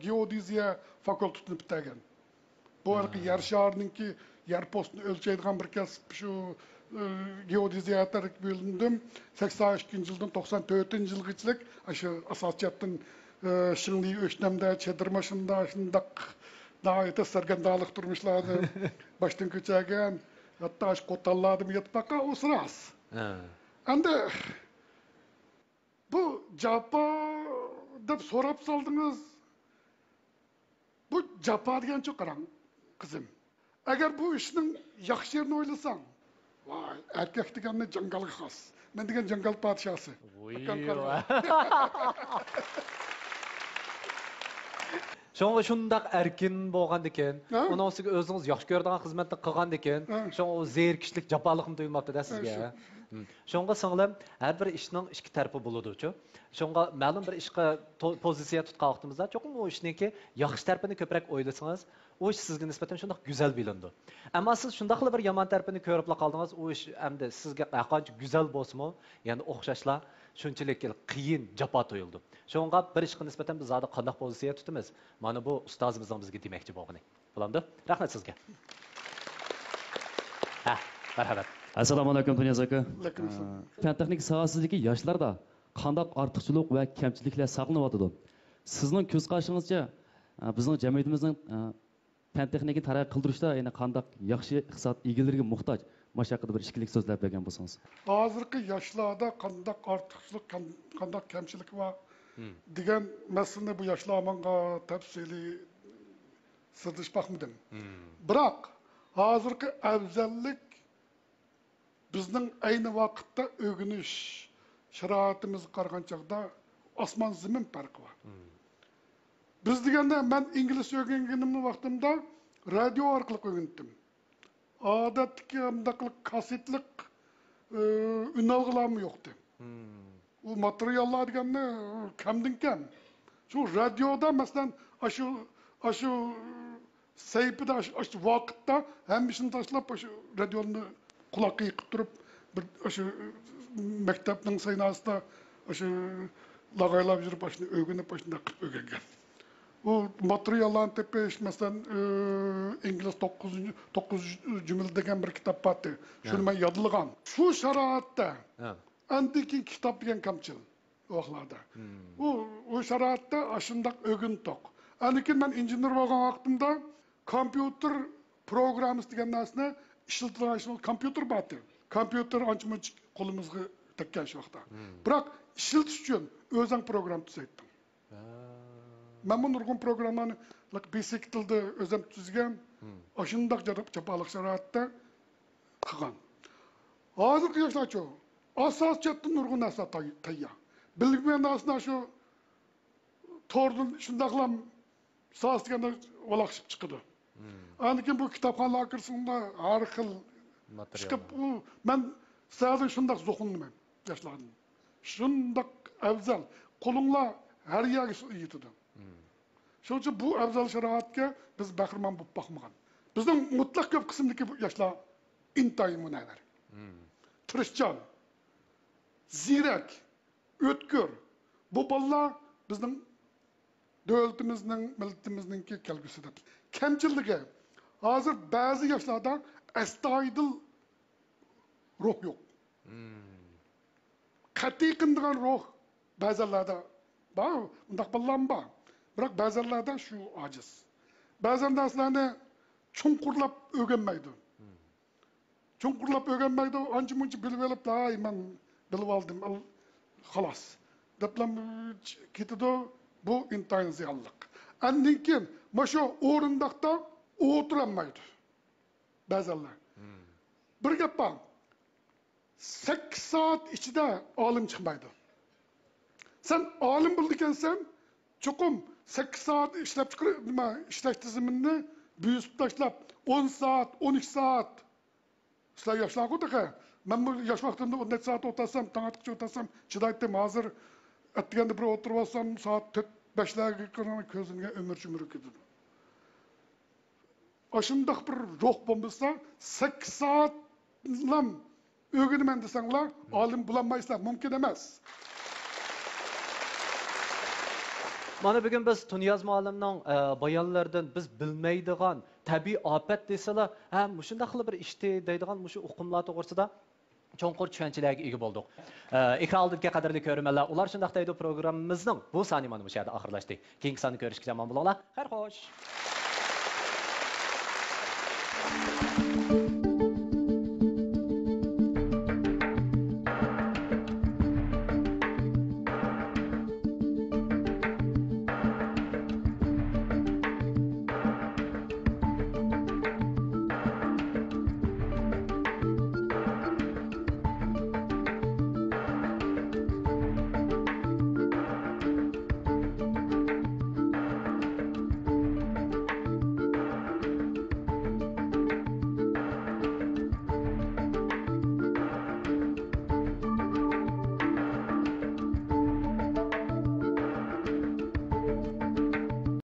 گېئودېزىيە فاكۇلتېتىنى پۈتتۈرگەن. بۇ ھېلىقى يەر شارىنىڭكى يەر پوستىنى ئۆلچەيدىغان بىر كەسىپ شۇ، ئى، گېئودېزىيە تەرەپكە بۆلۈندۈم. سەكسەن ئىككىنچى يىلدىن توقسان تۆتىنچى يىلغىچىلىك ئاشۇ ئاساسىي جەھەتتىن، ئى، شىڭلى ئۆشنەمدە، چېدىر ماشىنىدا شۇنداق ناھايىتى سەرگەردانلىق تۇرمۇشلارنى باشتىن كۆچۈرگەن. ھەتتا ئاشۇ قوتانلاردىمۇ يېتىپ باققان، ئۇ راست. ئەمدى بۇ جاپا دەپ سوراپ سالدىڭىز. جاپا دېگەنچۇ قاراڭ، قىزىم. ئەگەر بۇ ئىشنىڭ ياخشى يېرىنى ئويلىساڭ، ۋاي، ئەركەك دېگەننى جاڭگالغا خاس. مەن دېگەن جاڭگال پادىشاھسى. ۋۇي، ئاكاڭ قارىما. ۋاي. شۇڭا شۇنداق ئەركىن بولغاندىكىن، ھە؟ ئۇنىڭ ئۈستىگە ئۆزىڭىز ياخشى كۆرىدىغان خىزمەتنى قىلغاندىكىن، ھە. شۇڭا ئۇ زېرىكىشلىك، جاپالىقمۇ تۇيۇلماپتۇ-دە سىزگە. ھە، شۇ. ھە. شۇڭا سىڭلىم، ھەر بىر ئىشنىڭ ئىككى تەرىپى بولىدۇچۇ. شۇڭا مەلۇم بىر ئىشقا تو-، پوزىتسىيە تۇتقان ۋاقتىمىزدا، چوقۇم ئۇ ئىشنىڭكى ياخشى تەرىپىنى كۆپرەك ئويلىسىڭىز، ئۇ ئىش سىزگە نىسبەتەن شۇنداق گۈزەل بىلىنىدۇ. ئەمما سىز شۇنداقلا بىر يامان تەرىپىنى كۆرۈپلا قالدىڭىز، ئۇ ئىش ئەمدى سىزگە ھەرقانچە گۈزەل بولسىمۇ، يەنە ئوخشاشلا شۇنچىلىك قىيىن، جاپا تۇيۇلىدۇ. شۇڭا بىر ئىشقا نىسبەتەن بىز زادى قانداق پوزىتسىيە تۇتىمىز؟ مانا بۇ ئۇستازىمىزنىڭ بىزگە دېمەكچى بولغىنى. بولامدۇ؟ رەھمەت سىزگە. ھە، مەرھەمەت. ئەسسالامۇ ئەلەيكۇم، تۇنىياز ئاكا. ۋەئەلەيكۇم ئەسسالام. ئە، پەن تېخنىكا ساھەسىدىكى ياشلاردا قانداق ئارتۇقچىلىق ۋە كەمچىلىكلەر ساقلىنىۋاتىدۇ؟ سىزنىڭ كۆز قارىشىڭىزچە، ئە، بىزنىڭ جەمئىيىتىمىزنىڭ، ئە، پەن تېخنىكىنى تەرەققىي قىلدۇرۇشتا يەنە قانداق ياخشى ئىقتىساد ئىگىلىرىگە موھتاج؟ مانا شۇ ھەققىدە بىر ئىككىلىك سۆزلەپ بەرگەن بولسىڭىز. ھازىرقى ياشلاردا قانداق ئارتۇقچىلىق، قان-، قانداق كەمچىلىك بار دېگەن مەسىلىنى بۇ ياشلار ماڭا تەپسىلىي سىردىشىپ باقمىدىم. بىراق، ھازىرقى ئەۋزەللىك بىزنىڭ ئەينى ۋاقىتتا ئۆگىنىش شارائىتىمىزغا قارىغان چاغدا ئاسمان زېمىن پەرقى بار. بىز دېگەندە، مەن ئىنگلىزچە ئۆگەنگىنىمنىڭ ۋاقتىمدا رادىيو ئارقىلىق ئۆگىنىتتىم. ئادەتتىكى ئانداقلىق كاسسېتلىق، ئى، ئۈنئالغۇلارمۇ يوقتى. ئۇ ماتېرىياللار دېگەننى كەمدىن كەم. شۇ رادىيودا، مەسىلەن، ئاشۇ، ئاشۇ سەھىپىدە، ئاشۇ، ئاشۇ ۋاقىتتا ھەممە ئىشنى تاشلاپ، ئاشۇ رادىيونى قۇلاققا يېقىپ تۇرۇپ، بىر ئاشۇ مەكتەپنىڭ سەيناسىدا ئاشۇ لاغايلاپ يۈرۈپ، ئاشۇنى ئۆگىنىپ، ئاشۇنداق قىلىپ ئۆگەنگەن. ئۇ ماتېرىياللارنى تېپىش، مەسىلەن، ئى، ئىنگلىز توققۇز، توققۇز جۈملە دېگەن بىر كىتاب بارتى. شۇنى مەن يادلىغان. شۇ شارائىتتا ئاندىن كېيىن كىتاب دېگەن كەمچىل ئۇ ۋاقىتلاردا. ئۇ، ئۇ شارائىتتا ئاشۇنداق ئۆگىنىتتۇق. ئاندىن كېيىن مەن ئىنژېنېر بولغان ۋاقتىمدا كومپيۇتېر پروگراممىسى دېگەن نەرسىنى ئىشلىتىدىغان، كومپيۇتېر بارتى. كومپيۇتېر ئانچە مۇنچە قولىمىزغا تەگكەن شۇ ۋاقىتتا. بىراق ئىشلىتىش ئۈچۈن ئۆزۈڭ پروگرامما تۈزەيتتىڭ. مەنمۇ نۇرغۇن پروگراممىنى بىسىك تىلدا ئۆزۈم تۈزگەن. ئاشۇنداق جاپالىق شارائىتتا قىلغان. ھازىرقى ياشلارچۇ، ئاساسىي جەھەتتىن نۇرغۇن نەرسىلەر تەي-، تەييار. بىلمىگەن نەرسىلەر شۇ توردىن شۇنداقلا ساز دېگەندە ۋالاقشىپ چىقىدۇ. ئاندىن كېيىن بۇ كىتابخانىلارغا كىرسىڭلار، ھەر خىل چىقىپ، ئۇ، مەن سىلەردىن شۇنداق زوقلىنىمەن، ياشلاردىن. شۇنداق ئەۋزەل، قولۇڭلار ھەر يەرگە يېتىدۇ. شۇنىڭ ئۈچۈن بۇ ئەۋزەل شارائىتكە بىز بەھرىمەن بولۇپ باقمىغان. بىزنىڭ مۇتلەق كۆپ قىسىمدىكى ياشلار ئىنتايىن مۇنەۋۋەر، تىرىشچان، زېرەك، ئۆتكۈر. بۇ بالىلار بىزنىڭ دۆلىتىمىزنىڭ، مىللىتىمىزنىڭكى كەلگۈسى دەپ. كەمچىللىكى، ھازىر بەزى ياشلاردا ئەستايىدىل روھ يوق. قەتئىي قىلىدىغان روھ بەزەنلەردە بار، ئۇنداق بالىلارمۇ بار. بىراق بەزەنلەردە شۇ ئاجىز. بەزەن نەرسىلەرنى چوڭقۇرلاپ ئۆگەنمەيدۇ. چوڭقۇرلاپ ئۆگەنمەيدۇ، ئانچە مۇنچە بىلىۋېلىپ، ھاي، مەن بىلىۋالدىم، ئال، خالاس، دەپلا كېتىدۇ. بۇ ئىنتايىن زىيانلىق. ئاندىن كېيىن مانا شۇ ئورۇنداقتا ئولتۇرالمايدۇ بەزەنلەر. بىر گەپ بار، سەككىز سائەت ئىچىدە ئالىم چىقمايدۇ. سەن ئالىم بولىدىكەنسەن، چوقۇم سەككىز سائەت ئىشلەپ چىقىر-، نېمە، ئىشلەش تىزىمىنىنى بۆسۈپ تاشلاپ، ئون سائەت، ئون ئىككى سائەت. سىلەر ياشلارغۇ تېخى. مەنمۇ ياش ۋاقتىمدا ئون نەچچە سائەت ئولتۇرسام، تاڭ ئاتقۇچە ئولتۇرسام، چىدايتتىم. ھازىر ئەتىگەندە بىر ئولتۇرۇپ ئالسام، سائەت تۆت، بەشلەرگە كىرىپ كۆزۈمگە ئۆمۈر-چۆمۈر كېتىدۇ. ئاشۇنداق بىر روھ بولمىسا، سەككىز سائەتلام ئۆگىنىمەن دېسەڭلار، ئالىم بولالمايسىلەر، مۇمكىن ئەمەس. مانا بۈگۈن بىز تۇنىياز مۇئەللىمنىڭ، ئە، بايانلىرىدىن بىز بىلمەيدىغان تەبىئىي ئاپەت دېسىلا، ھە، مۇشۇنداقلا بىر ئىشتى دەيدىغان مۇشۇ ئۇقۇملار توغرىسىدا چوڭقۇر چۈشەنچىلەرگە ئىگە بولدۇق. ئە، ئېكران ئالدىدىكى قەدىرلىك كۆرۈرمەنلەر، ئۇلار شۇنداق دەيدۇ پروگراممىمىزنىڭ بۇ سانى مانا مۇشۇ يەردە ئاخىرلاشتى. كېيىنكى ساندا كۆرۈشكىچە ئامان بولۇڭلار. خەير خوش.